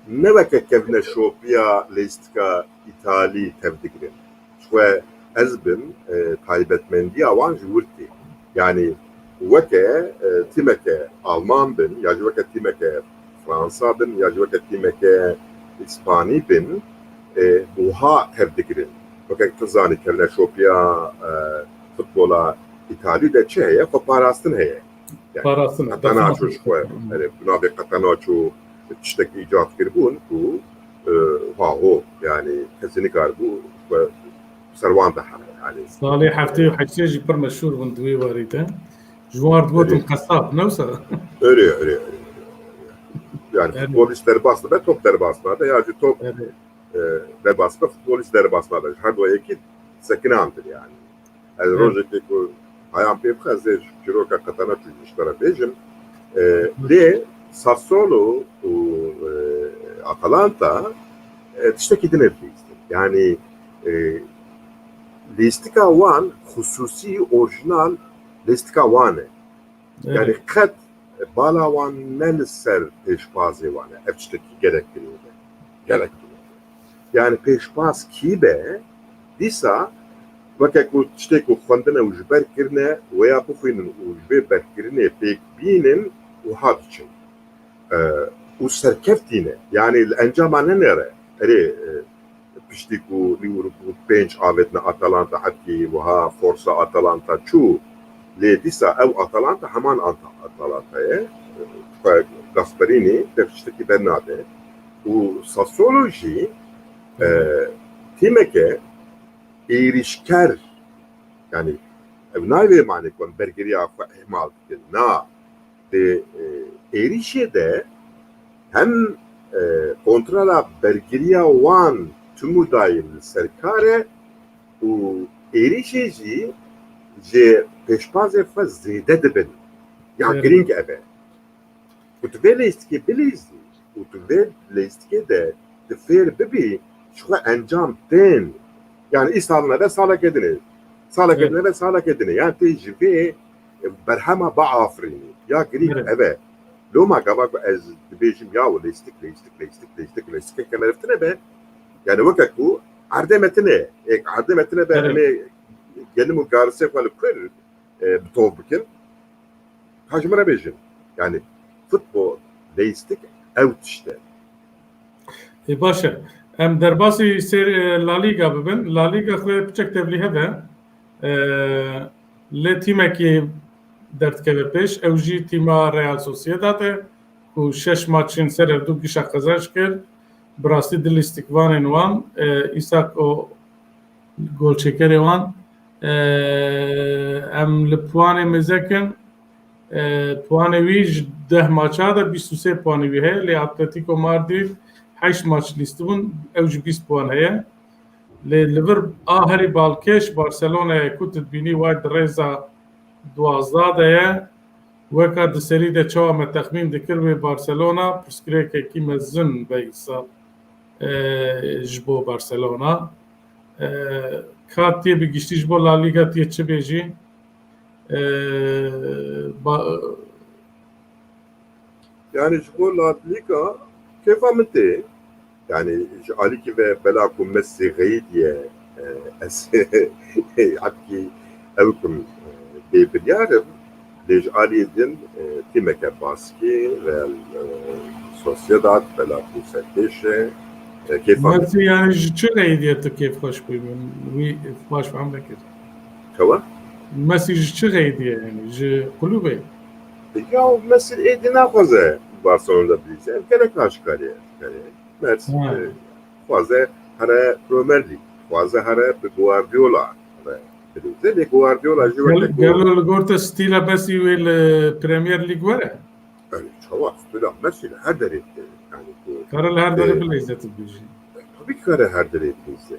ne weke kevneşopiya lîstika Îtalî tevdigirin. Ji xwe ez bim, e, taybetmendiya wan ji wir tê. Yani weke e, tîmeke Alman bin ya jî weke tîmeke Fransa bin ya jî weke tîmeke Îspanî bin, e, wiha tev digirin. Weke tu zanî, kevneşopiya, e, futbola Îtalî de çi heye? Xwe parastin heye. Yani, Parastin, Catenaccio defans. Ji xwe, yani, bi navê Catenaccio tiştek îcat kiribûn ku, e, ha ho, yani, kesî nikaribû xwe ser wan de hebe. Yani, Salê heftê û heştê jî pir meşhûr bûn di wê warî de. Ji wan re digotin Erê. Qesab, ne wisa? Erê, erê, erê, erê. Yani, Erê. Futbolîst derbas dibe, top derbas nabe, ya jî top, Erê. e, derbas be, futbolîst derbas nabe. Ji her du yekî sekinandin yani. Ez Evet. rojekê ku hayan pê bixe, ez ê ji çîroka Catenaccio ji te re bêjim. E, lê Sassuolo û, e, Atalanta, e, tiştekî din e lîstik. Yani, e, lîstika wan xusûsî, orjinal lîstika wan e. Yani Evet. qet bala wan ne li ser pêşbazê wan e. Ev tiştekî gelek girîng e. Gelek girîng e. Yani pêşbaz kî be, dîsa weke ku tiştê ku xwendine û ji ber kirine, weya bixwînin û ji vê berkirinê pêk bînin û ha diçin. E, û serkeftî ne. Yani li encama nenêre. Erê, e, piştî ku Liverpool pênc avêtine Atalanta, hebkî wiha forsa Atalanta çû. Lê dîsa ew Atalanta heman Anta-, Atalanta ye. Xwe Gasperini dev tiştekî bernade. Û Sassuolo jî, e, tîmeke êrîşker, yani ev nayê vê manê ku em bergiriya xwe ihmal dikin. Na, di, e, êrîşê de hem, e, kontrola bergiriya wan tim û daîm li ser kar e û êrîşê jî ji pêşbazê xwe zêde dibin. Ya Evet. girîng ev e. Ku tu vê lêstikê bilîzî û tu vê lêstikê de tu fêr bibî, ji xwe encam tên. Yani îsal nebe saleke din e. Saleke Evet. din e ve saleke din e. Yani tê ji vê, e, berhema biafirînî. Ya girîng Evet. ev e. Loma gava ku ez dibêjim ya û lêstik, lêstik, lêstik, lêstik, lêstikeke meriv tune be. Yani weke ku erdê me tune. Ê erdê me tune be, Evet. em ê genim û garisê xwe li kur, e, bi tov bikin. Ka ji min re bêjin. Yani futbol, lêstik ew tişt e. Ê, baş e. Em derbasî ser, e, La Liga bibin. La Liga xwe piçek tevlîhev e. E, lê tîmekî derdikeve pêş. Ew jî tîma Real Sociedad e ku şeş maçên ser hevdu gişa qezenc kir. Bi rastî di lîstikvanên wan, e, îsa ku golçêkerê wan, e, em li puanê mêze kin. E, puanê wî ji deh maça de bîst û sê puanê wî heye, lê Atletico Madrid heşt maç lîstibûn, ew jî bîst puan heye. Lê li vir a herî balkêş Barcelonayê ku tu dibînî way di rêza duwazdeh de ye. Weka di serî de çawa me texmîn dikir wê Barcelona pirsgirêkekî mezin be îsal, e, ji bo Barcelona. E, ka tê bi giştî ji bo La Liga tê çi bêjî? E, ba- Yani ji bo La Liga kêfa min tê. Yani ji alîkî ve bela ku Messi xeyidiye, e, ez hebkî ew kim, e, bê biryar im. Lê ji alî din, e, tîmeke baskî, Real, e, Sociedad, bela ku serkêş e, e, kêfa min Messi yani ji çi xeyidiye tu kêfxweş bûyî? Wî baş fehm nekir. Çawa? Messi ji çi xeyidiye yani? Ji kulübê? Ya Messi êdî naxwaze Barcelona'da bilîze. Ev gelek aşkarî ye. Yani Messi, Ha. e, xwaze here Premier League. Xwaze here bi Guardiola re bilîze. Lê Guardiola jî Gel-, weke ku gelo li gor te stîla Messi wê li Premier League were? Yani çawa stîla Messi li her derê tê. Yani ku, Kare li her derê e, bilîze tu bêjî. Tabii ki kare her derê bilîze.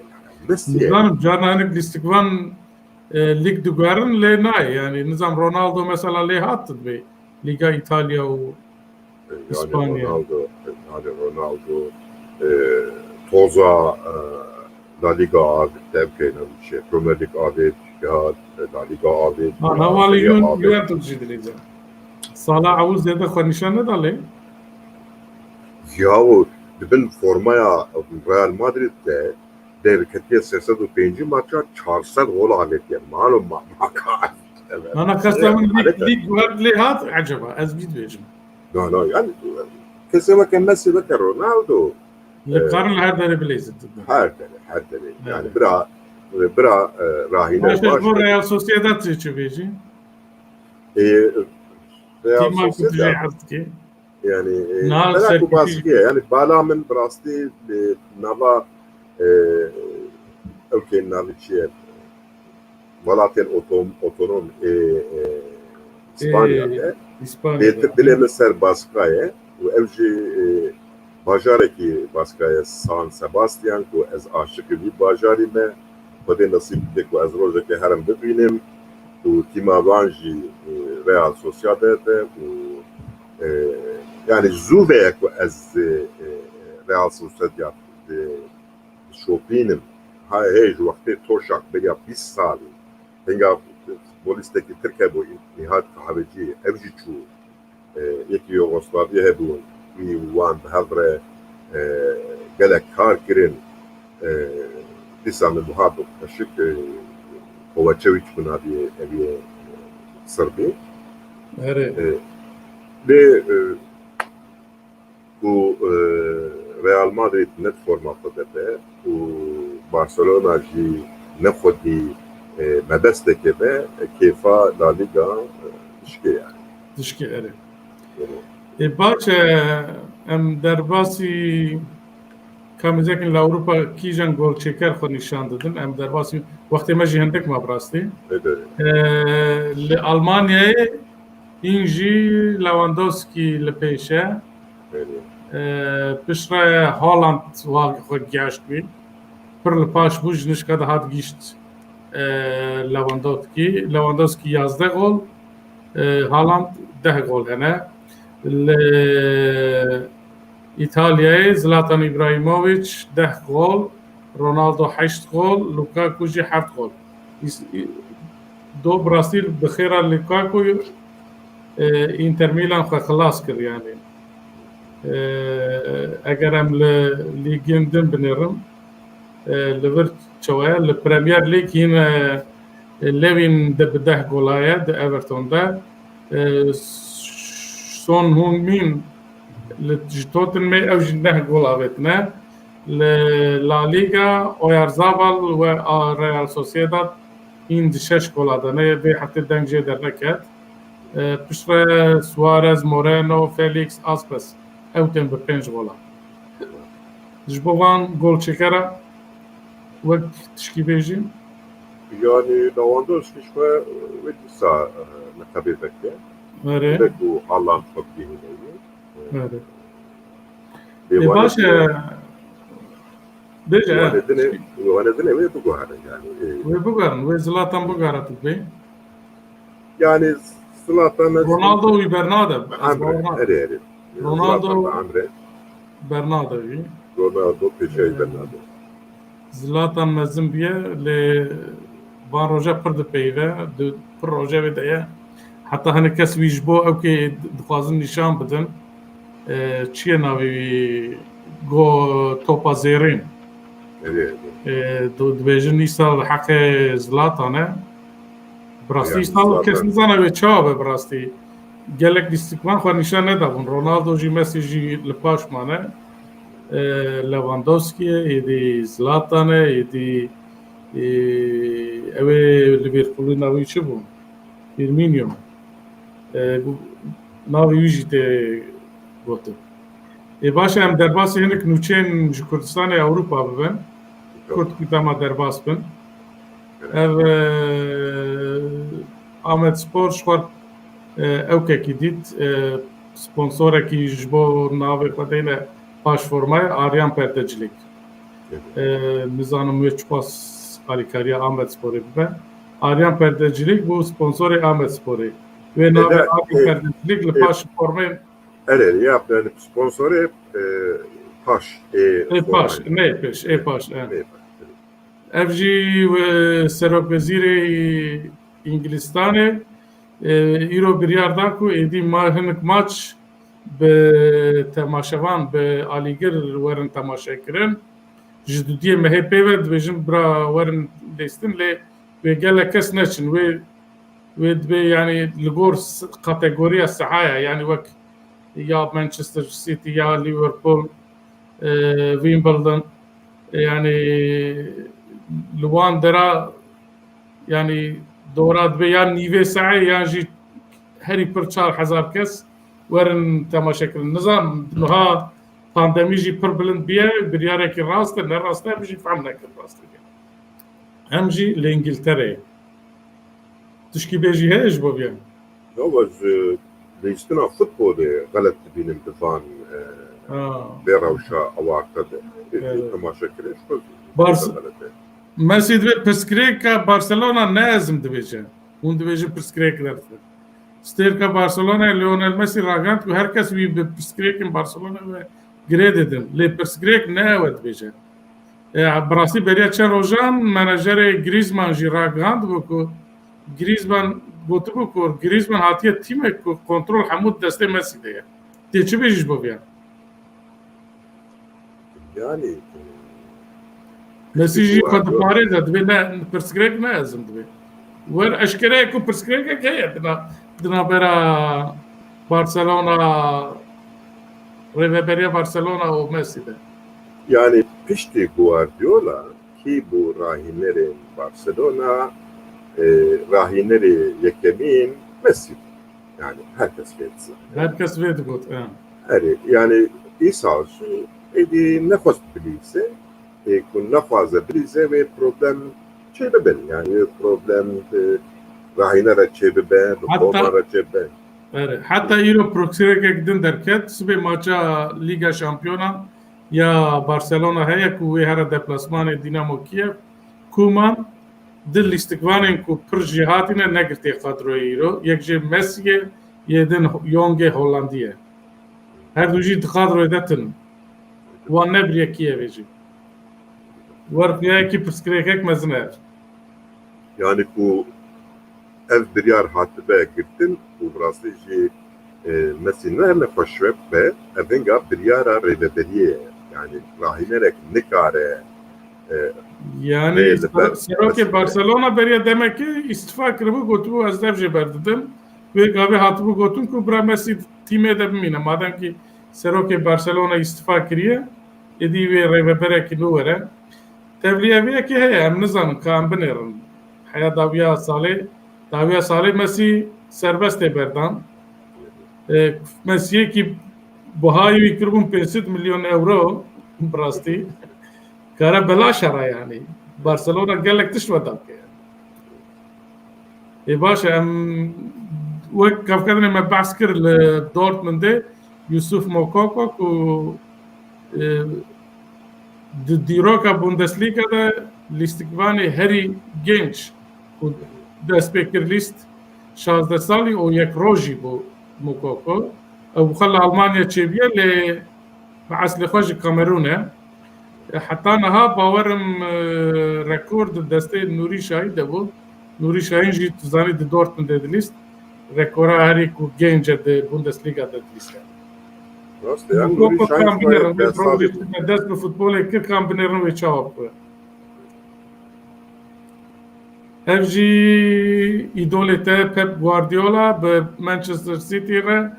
Messi ye. Nizanim, carna hinek lîstikvan, e, lig diguherin lê nayê. Yani nizam Ronaldo mesela lê hat dibê Liga Îtalya û Yani Îspanya. Ronaldo, yani Ronaldo, e, toza, e, La Liga avêt, devkeyna wî çi. Premier League avêt, ya, e, La Liga avêt, Ha, ya, hevalî Serie Ju-, A avêt. Juventus jî dilîze. Sala ew zêde xwe nîşan neda lê? Yaw, di bin formaya Real Madrid de derketiye sê sed û pêncî maça çar sed gol avêtiye. Malo ma-, maka. Nana, qesta min lîg, Aleta. Lîg guhert lê hat, eceba, ez bî dibêjim. Na, na, yani, Kesê weke Messi, weke Ronaldo. Li karin li her derê bileyzin. Her derê, her derê. Yani bira, bira e, rahîne baş. Ji bo Real Sociedad çi bêjî? E, Real Sociedad. Yani e, belak û baskî ye. Yani bala min bi rastî li nava e, ew kê navê çi ye? Welatên otom, otonom ê e, Îspanya de. Lê dilê min ser Baska ye û ev jî e, bajarekî Baska ye, San Sebastian, ku ez aşiqî vî bajarî me. Xwedê nesîb bike ku ez rojekê herim bibînim û tîma van jî e, Real Sociedad e û e, yani zû ve ye ku ez e, e, Real Sociedad e, dişopînim. Ha hê ji wextê Toşak beriya bîst salî hinga futbolistekî Tirk hebû, Nihat Kahvecî, ev jî çû. E, yekî Yugoslavya hebûn, wî û wan bi hev re e, gelek kar kirin. E, dîsa min buha bi xweşik e, Kovaçeviç bû navê ev yê Sirbî. Erê. E, lê e, ku e, Real Madrid ne di forma xwe de be û Barcelona jî ne xwedî e, mebesteke be, kêfa La Liga e, dişkê yani. Dişkê erê. Ê baş e, em derbasî kamîzekên li Ewropa kîjan golçêker xwe nîşan didin. Em derbasî wextê me jî hindik ma bi rastî. E, li Almanyayê hîn jî Lewandowski li pêş e. E, piştre Haaland wa xwe gihaşt wî. Pir li paş bû, ji nişka de hat gîşt e, Lewandowski. Lewandowski yazdeh gol, e, Haaland deh gol hene. Li Îtalyayê Zlatan Ibrahimovic deh gol, Ronaldo heşt gol, Lukaku jî heft gol. Do bi rastî bi xêra Lukaku e, Inter Milan xwe xilas kir yani. E, eger em li lîgên din binêrin, e, li vir çawa ye? Li Premier League yine e, Lewin de bi deh gola ye di Everton de. E, Son Heung-min li ji Tottenhamê ew jî neh gol avêtine. Li La Liga Oyarzabal we a Real Sociedad hîn di şeş gola de ne, vê heftê deng jê derneket. E, piştre Suarez, Moreno, Felix, Aspas ew tên bi pênc gola. Ji bo van golçêkera wek tişkî bêjî? Yani Lewandowski ji xwe wê dîsa e, neqebê veke. Erê. Wek û Haaland xwe bigihîne wî. Erê. Ê baş e. Bêje. Wane dinê, wane dinê wê biguherin yani. Wê biguherin, wê Zlatan biguhere tu bê. Yani Zlatan Ronaldo wî bernade. Erê, erê. Ronaldo bernade wî. Ronaldo pêşayî bernade. Zlatan mezin bûye, lê van roja pir dipeyive, di pir roja wê de ye. Heta hinek kes wî ji bo ew kê dixwazin nîşan bidin. E, çi ye navê wî? Go topa zêrîn. E, dibêjin îsal heqê Zlatan e. Bi rastî îsal kes nizane wê çawa be bi rastî. Gelek lîstikvan xwe nîşan nedabûn. Ronaldo jî, Messi jî li paş mane. E, Lewandowski ye, êdî Zlatan e, êdî, e, ew ê Liverpoolî navê çi bû? Firmino. E, navê wî jî tê gotin. Ê baş e, em derbasî hinek nûçeyên ji Kurdistanê Ewropa bibin. Kurd ku dema derbas bin. Ev e, Amed Spor ji xwe e, ewkekî dît. E, sponsorekî ji bo navê xwe deyne paş formaya Aryan Perdecilik. E, nizanim wê çiqas alîkariya Amed Sporê bibe. Aryan Perdecilik bû sponsorê Amed Sporê. Wê navê Aryan Perdecilik li paş formê. Erê, ya, yani sponsorê e, paş. Ê, ê paş, ne pêş, ê paş. E. Ev jî e, serokwezîrê Îngilistanê e, îro biryar da ku êdî ma hinek maç bi temaşevan, bi alîgir werin temaşekirin. Ji dudiyê mehê pê ve dibêjin bira werin lêstin, lê wê gelek kes neçin. Wê wê dibê, yani li gor kategoriya sehaya, yani wek ya Manchester City, ya Liverpool, e, Wimbledon, e, yani li wan dera, yani dora dibe yan nîvê saê yan jî herî pir çar hezar kes werin temaşe kirin. Nizam niha pandemî jî pir bilind biye, biryarekî rast e, ne rast e, em jî fehm nekir rastî. Em jî li Îngiltereyê. Tişkî bêjî heye ji bo vê? Yo, ez, e, lîstina futbolê xelet dibînim di van, e, Ha. vê rewşa ewarte de. Ê, Evet. temaşe kirin, ji xwe Bars- xelet e. Mesî divê pirsgirêka Barcelona ne ezim dibêje. Hûn dibêjin pirsgirêk derxe. Stêrka Barcelonayê Lionel Messi ragihand ku her kes wî bi pirsgirêkên Barcelona ve girê didin. Lê pirsgirêk ne ew e dibêje. E, bi rastî beriya çend rojan menajerê Griezmann jî ragihand bû ku Griezmann gotibû ku Griezmann hatiye tîmek ku kontrol hemû destê Messi de ye. Tê çi bêjî ji bo vê? Yani, Mesî jî Guardiola- xwe diparêze, dibê ne, pirsgirêk ne ezim dibê. Wer eşkere ye ku pirsgirêkek heye dina, dina bera Barcelona, rêveberiya Barcelona û Mesî de. Yani piştî Guardiola kî bû rahînerên Barcelona, e, rahînerê yekemîn Mesî bû. Yani her kes vê dizanî. Her kes vê digot, e. Erê, yani îsal jî êdî nexwest bilîze, ê ku nexwaze bilîze wê problem çêbibin. Yani wê problem, e, rahîne re çêbibe, bi Hatta qoma re çêbibe. Erê, heta îro pirsgirêkek din derket, sibê maça Lîga Şampiyonan ya Barcelona heye ku wê here deplasmanê Dinamo Kiev, Koeman, di lîstikvanên ku pir jêhatî ne negirtiye kadroyê îro, yek jê Messi ye, yê din Jongê Hollandî ye. Her du jî di kadroyê de tune. Wan nebiriye Kievê jî. Wer xuya yekî pirsgirêkek mezin e. Yani ku ev biryar hatibe girtin û bi rastî jî, e, Mesî ne nexweş be, ev hinga biryara rêveberiyê ye. Yani rahînerek nikare, e, Yani rê li ser-, ber serokê Mesî Barcelona beriya demekê îstifa kiribû, gotibû, "Ez dev jê berdidim." Wê gavê hatibû gotin ku bira Mesî tîmê de bimîne. Madem ki serokê Barcelona îstifa kiriye, êdî wê rêveberekî nû were. Tevlî ev yekê heye, em nizanin ka em binêrin. Heya dawiya salê, dawiya salê Mesî serbest tê berdan. E, Mesiyê ki bihayê wî kiribûn pênc sed milyon euro, bi rastî. Kare belaş e ra yani. Barcelona gelek tişt ve dake. Ê baş e, em wek kevkedinê me behs kir li Dortmundê Yusuf Moukoko ku, e, di dîroka Bundesliga de lîstikvanê herî genç ku dest pê kir lîst şazdeh salî û yek rojî bû Moukoko. Ew xwe li Almanya çêbiye lê bi eslê xwe ji Kamerûn e. E, heta niha bawerim, e, rekor di destê Nûrî Şahîn de bû. Nûrî Şahîn jî tu zanî di Dortmundê dilîst. Rekora herî ku genc e di Bundesliga de dilîst e. Rast e, yani Nûrî Şahîn kam binêrin, wê dest bi futbolê kir, kam binêrin wê çawa bû. Ev jî îdolê te Pep Guardiola bi Manchester City re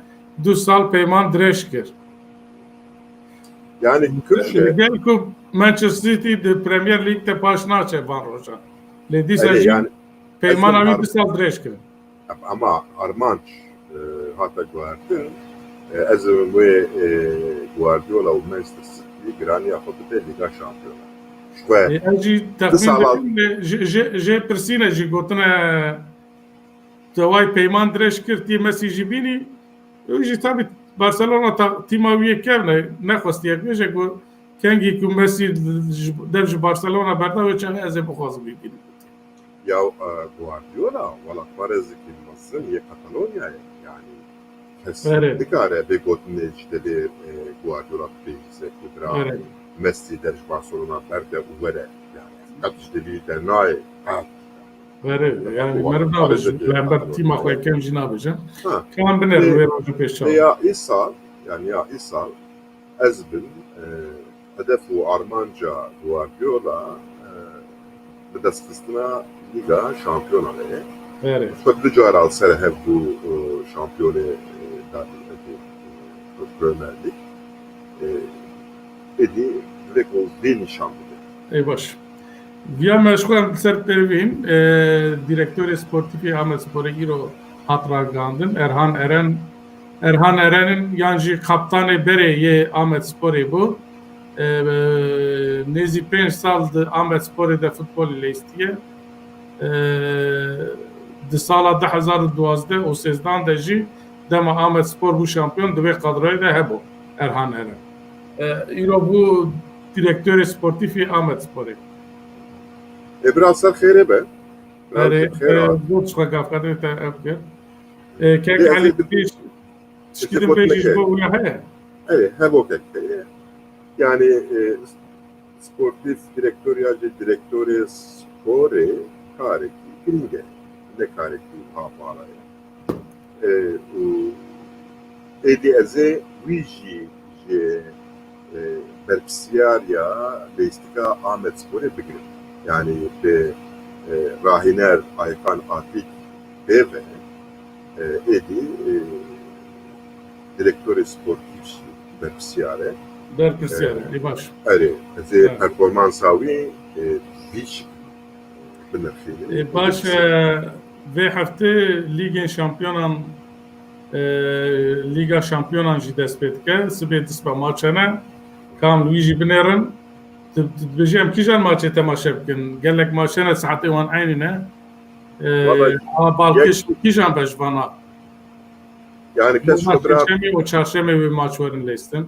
du sal peyman dirêj kir. Yani Li gel ku Manchester City di Premier League de paş naçe van rojan. Lê dîsa Erê, jî yani peymana wî du sal dirêj kirin. Ama armanc, e, hate guhertin. E, ez wê, e, Guardiola û Manchester City giraniya xwe bide Lîga Şampiyonan. Ji xwe Ê, ez jî du texmîn sala dikim, lê ji, ji, jê pirsîne jî gotine, te way peyman dirêj kir, tî Mesî jî bînî. Ew jî tabî Barcelona ta-, tîma wî yê kevn e, nexwestiye bêje ku kengî ku Mesî ji, dev ji Barcelona berda, wê çaxê ez ê bixwazim wî bînim. Ya, e, Guardiola welatparêzekî mezin yê Katalonyayê, yani kes Erê. nikare vê gotinê ji devê, e, Guardiola bibêjî se ku bira Erê. Messi der ji Barcelona berde û were. Yani qet ji devî de nayê. Qet. Erê, yani Wala meriv nabêje, parêzekî li hember Katalonyayê. tîma xwe yekem jî nabêje. Ha. Kan binêrin Lê, wê rojê pêş çawa. lê ya îsal, yani ya îsal, Ez bin, e, hedef û armanca Guardiola, e, bi destxistina Lîga Şampiyonan e. Erê. Xwe du cara li ser hev bû, e, şampiyonê, e, dadî, e, Premier League. E, êdî divê ku vê nîşan bide. Ê baş. Viya me ji xwe em li ser pêvîn, e, direktorê sportîfê Amedsporê îro hat ragihandin. Erhan Eren, Erhan Eren in yan jî kaptanê berê yê Amedsporê bû. E, nêzî pênc sal di Amedsporê de futbolê leystiye. E, di sala du hezar û duwazdeh û sêzdan de jî dema Amedspor bû şampiyon, di wê kadroyê de hebû Erhan Eren. E, îro bû direktorê sportîfî Amedsporê. E, bira ser xêrê be. Bira Erê, ser xêr hat. E, zor çiqa gavkadê te ev kir. E, kek Lê ez Elî ê Dîş, ez ê şikî din gotine pêjî ji ke- bo wîya heye. Erê, hevokek heye. Yani e, sportif direktor ya jî direktorê sporê karekî girîng e. Ne karekî wiha bala ye. E, û êdî ez ê wî jî ji e, berpirsiyariya leyistika Amedsporê bigirim. Yani bi e, rahîner Ayhan Atik pê ve e, êdî e, direktorê sportif jî berpirsiyar e. Berpirsiyar e, ê baş. Erê, ez ê Evet. performansa wî e, vî şiklî binirxînim. E, baş e, vê heftê Lîgên Şampiyonan e, Lîga Şampiyonan jî dest pê dike. Sibê dispa maç hene. Kam li wî jî binêrin. Tu tu dibêjî em kîjan maçê temaşe bikin? Gelek maç hene saetê wan eynî ne. E, Vallahi a balkêş yek- kîjan be ji vana? Yani kes Normal xwe bira Pêncşemê û çarşemê wê maç werin lêstin.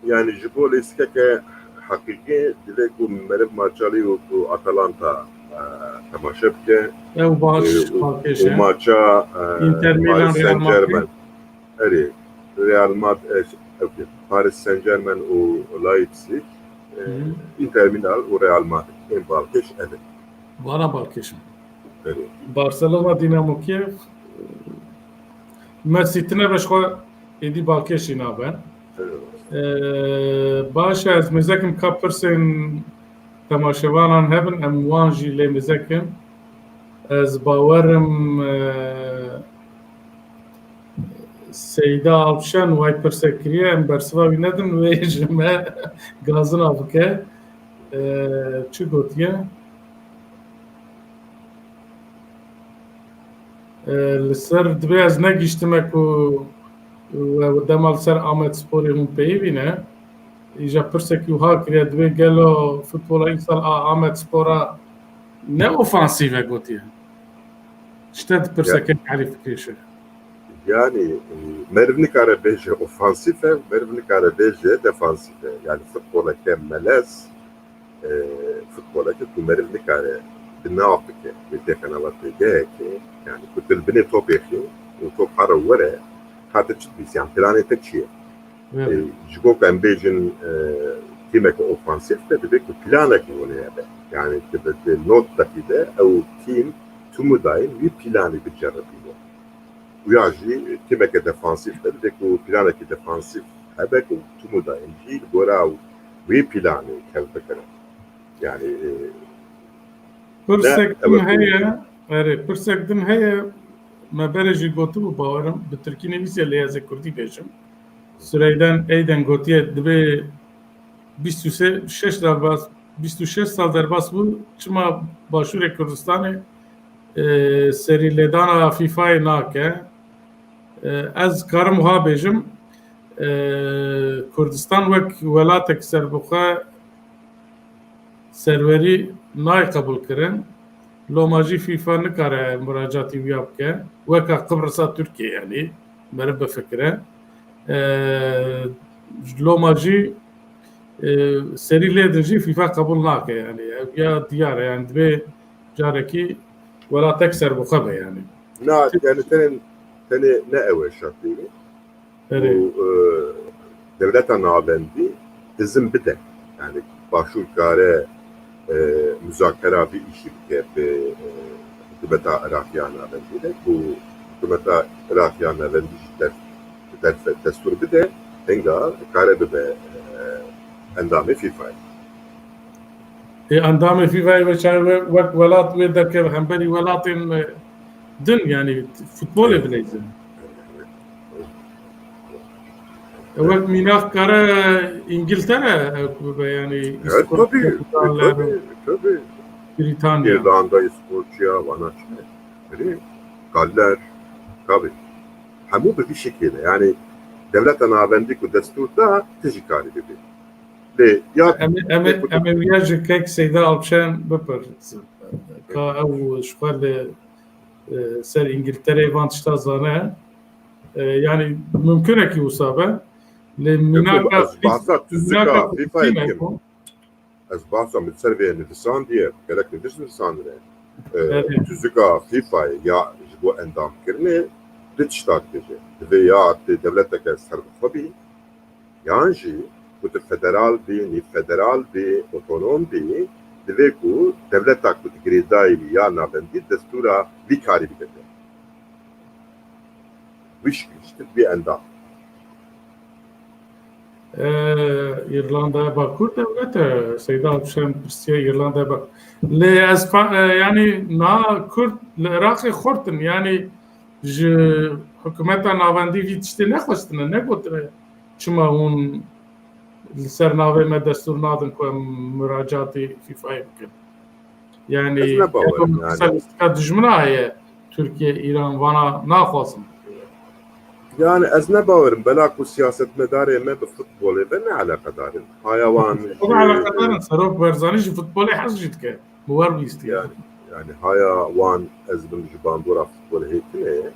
Yani ji bo lêstikeke heqîqî divê ku meriv maça Liverpool Atalanta e, temaşe bike. Ew baş E, û- balkêş û e. maça e, Inter Milan, Paris Real Saint Germain. Madrid. Erê, Real Madrid, e, okay. Paris Saint Germain û Leipzig, e, Hı. Inter Milan û Real Madrid. Ên balkêş ev e. Vana balkêş in. Erê. Barcelona, Dinamo Kiev. Mesî tine be ji xwe êdî balkêşî nabe. Ee, baş e, ez mêzekim ka pirsên temaşevanan hebin, em wan jî lê mêzekim. Ez bawerim, e, Seyda Alpşen way pirsek kiriye, em bersiva wî nedin, wê ji me gazina bike. E, çi gotiye? E, li ser dibê ez negihiştime ku we dema li ser Amedsporê hûn peyivî ne. Îja pirsekî wiha kiriye, dibê gelo futbola îsal a Amedspora ne ofansîv e gotiye. Ji te di pirseke herî fikirê şe. Yani e, meriv nikare bêje ofansîf e, meriv nikare bêje defansîf e. Yani futboleke melez, e, futboleke ku meriv nikare bi nav bike, bi têkena ve pêgeheke, yani ku tu li binê topê xî û top here were, hate çi dibîs, yani planê te çi ye? Evet. E, ji bo ku em bêjin e, tîmeke ofansîf de divê ku planeke hûnê hebe. Yani tu bi tu not dakî de ew tîm tu mudayîn wî planî biceribîne. Uya jî tîmeke defansîf de divê ku planekî defansîf hebe ku tu mudayîn jî li gora wî planî kev bikire. Yani e, Pirsek ne, din evet. Heye, erê, pirsek din heye, me berê jî gotibû bawerim, bi tirkî nivîsiye lê ez ê kurdî bêjim. Süreyden Eyden gotiye, dibê bîst û şeş derbas, bîst û şeş sal derbas bû, çima Başûrê Kurdistanê, e, serî lêdana FIFAyê nake? E, ez karim wiha bêjim, e, Kurdistan wek welatek serbixwe serwerî nayê qebûlkirin. Loma jî FIFA nikare muracatî wiya bike. Weka Qibrisa Tirkiye, yanî meriv bifikire. E, loma jî, e, serî lê din jî FIFA qebûl nake, yanî ev ya diyar e, yanî divê carekî welatek serbixwe be, yanî. Na, yani tenê, tenê ne ew e şertê wî. Erê. Û e, dewleta navendî izin bide. Yani Başûr kare e, muzakera vî îşî bike bi e, hikûmeta Iraqiya navendî de ku hikûmeta Iraqiya navendî jî der, derfe, destûr bide, hinga kare bibe e, endamê FIFAyê. Ê endamê FIFAyê ve çaye we-, wek welat wê derkeve hemberî welatên e, din, yanî futbolê bileyzin. Wek mînak kare Îngiltere ew bibe, yanî Evet, tabii, tabii, tabii. Brîtanya. İrlanda, İskoçya, vana çi? Galler, tabii. Hemû bi vî şekilde. Yani devleta navendî ku destûr da, tu jî karî bibî. Lê ya em ê em ê em ê wiya ji kek Seyda Alpşen bipirsin. Ka ew ji xwe li, e, ser Îngiltereyê van tişta zane. E, yanî mimkunekî wisa be. Lê mînaka ez behsa tuzika FIFA'yê dikim. Ez behsa min ser vê nivîsandiye, gelek nivîs nivîsandine. E, tuzika FIFA'yê ya ji bo endamkirinê du tişta dibêje. Divê ya tu dewleteke serbixwe bî, yan jî ku tu federal bî, nîv federal bî, otonom bî, divê ku dewleta ku tu girêdayî bî ya navendî destûra vî karî bidete. Wî şikil ji tu dibî endam. Îrlandaya Bakur dewlet e, Seyda Alpşen pirsiye Îrlandaya Bakur. Lê ez, yanî na Kurd li Iraqê xurt in, yanî ji hikûmeta navendî vî tiştê nexwestine, negotine çima hûn li ser navê me destûr nadin ku em muracatê FIFA'yê bikin. Yanî Ez ne bawerim, yanî. Statistika dijmina heye, Tirkiye, Îran vana naxwazin. Yani ez ne bawerim, bela ku siyasetmedarê me bi futbolê ve ne eleqedar in. Haya wan Futbola eleqedar in, Serok Barzanî ji futbolê hez jî dike. Bi wer bîstiye. Yani, yani haya wan ez bim ji bandora futbolê hêtin e.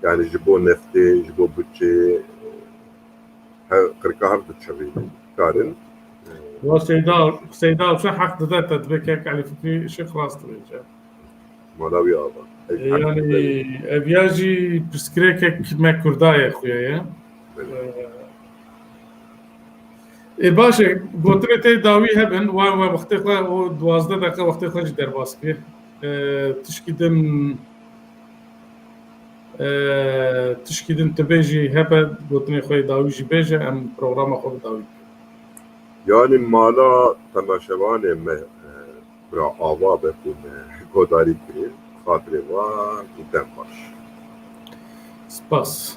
Yani ji bo neftê, ji bo bütçeyê, he, qirka hev diçivînin, karin. Wa Seyda, Seyda Alpşen heq dide te dibê kek Elî Fikrî Şêx rast dibêje. Mala wî ava. Yanî ev ya jî pirsgirêkek me Kurda ye xuya ye. Ê baş e, gotinê tê dawî hebin, wan we wextê xwe û duwazdeh deqe wextê xwe jî derbas kir. E, tişkî din, e, tişkî din tu bêjî hebe, gotinê xwe yê dawî jî bêje, em programa xwe bi dawî bikin. Yani mala temaşevanê me, e, bira ava be ku me godarî kirin, xatirê wan û dem baş. Spas.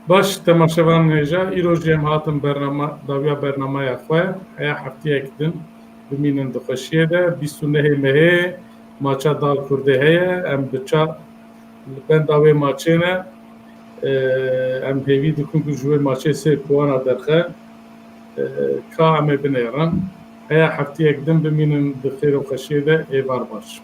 Baş, temaşevan hêja, îro jî em hatin bernama, dawiya bernamaya xwe, heya heftiyek din bimînin di xweşiyê de, bîst û nehê mehê maça Dal Kurdê heye, em bi ça li benda wê maçê ne, e, em hêvî dikin ku ji wê maçê sê puana derxe, e, ka em ê binêrin. Heya heftiyek din bimînin di xêr û xweşiyê de, êvar baş.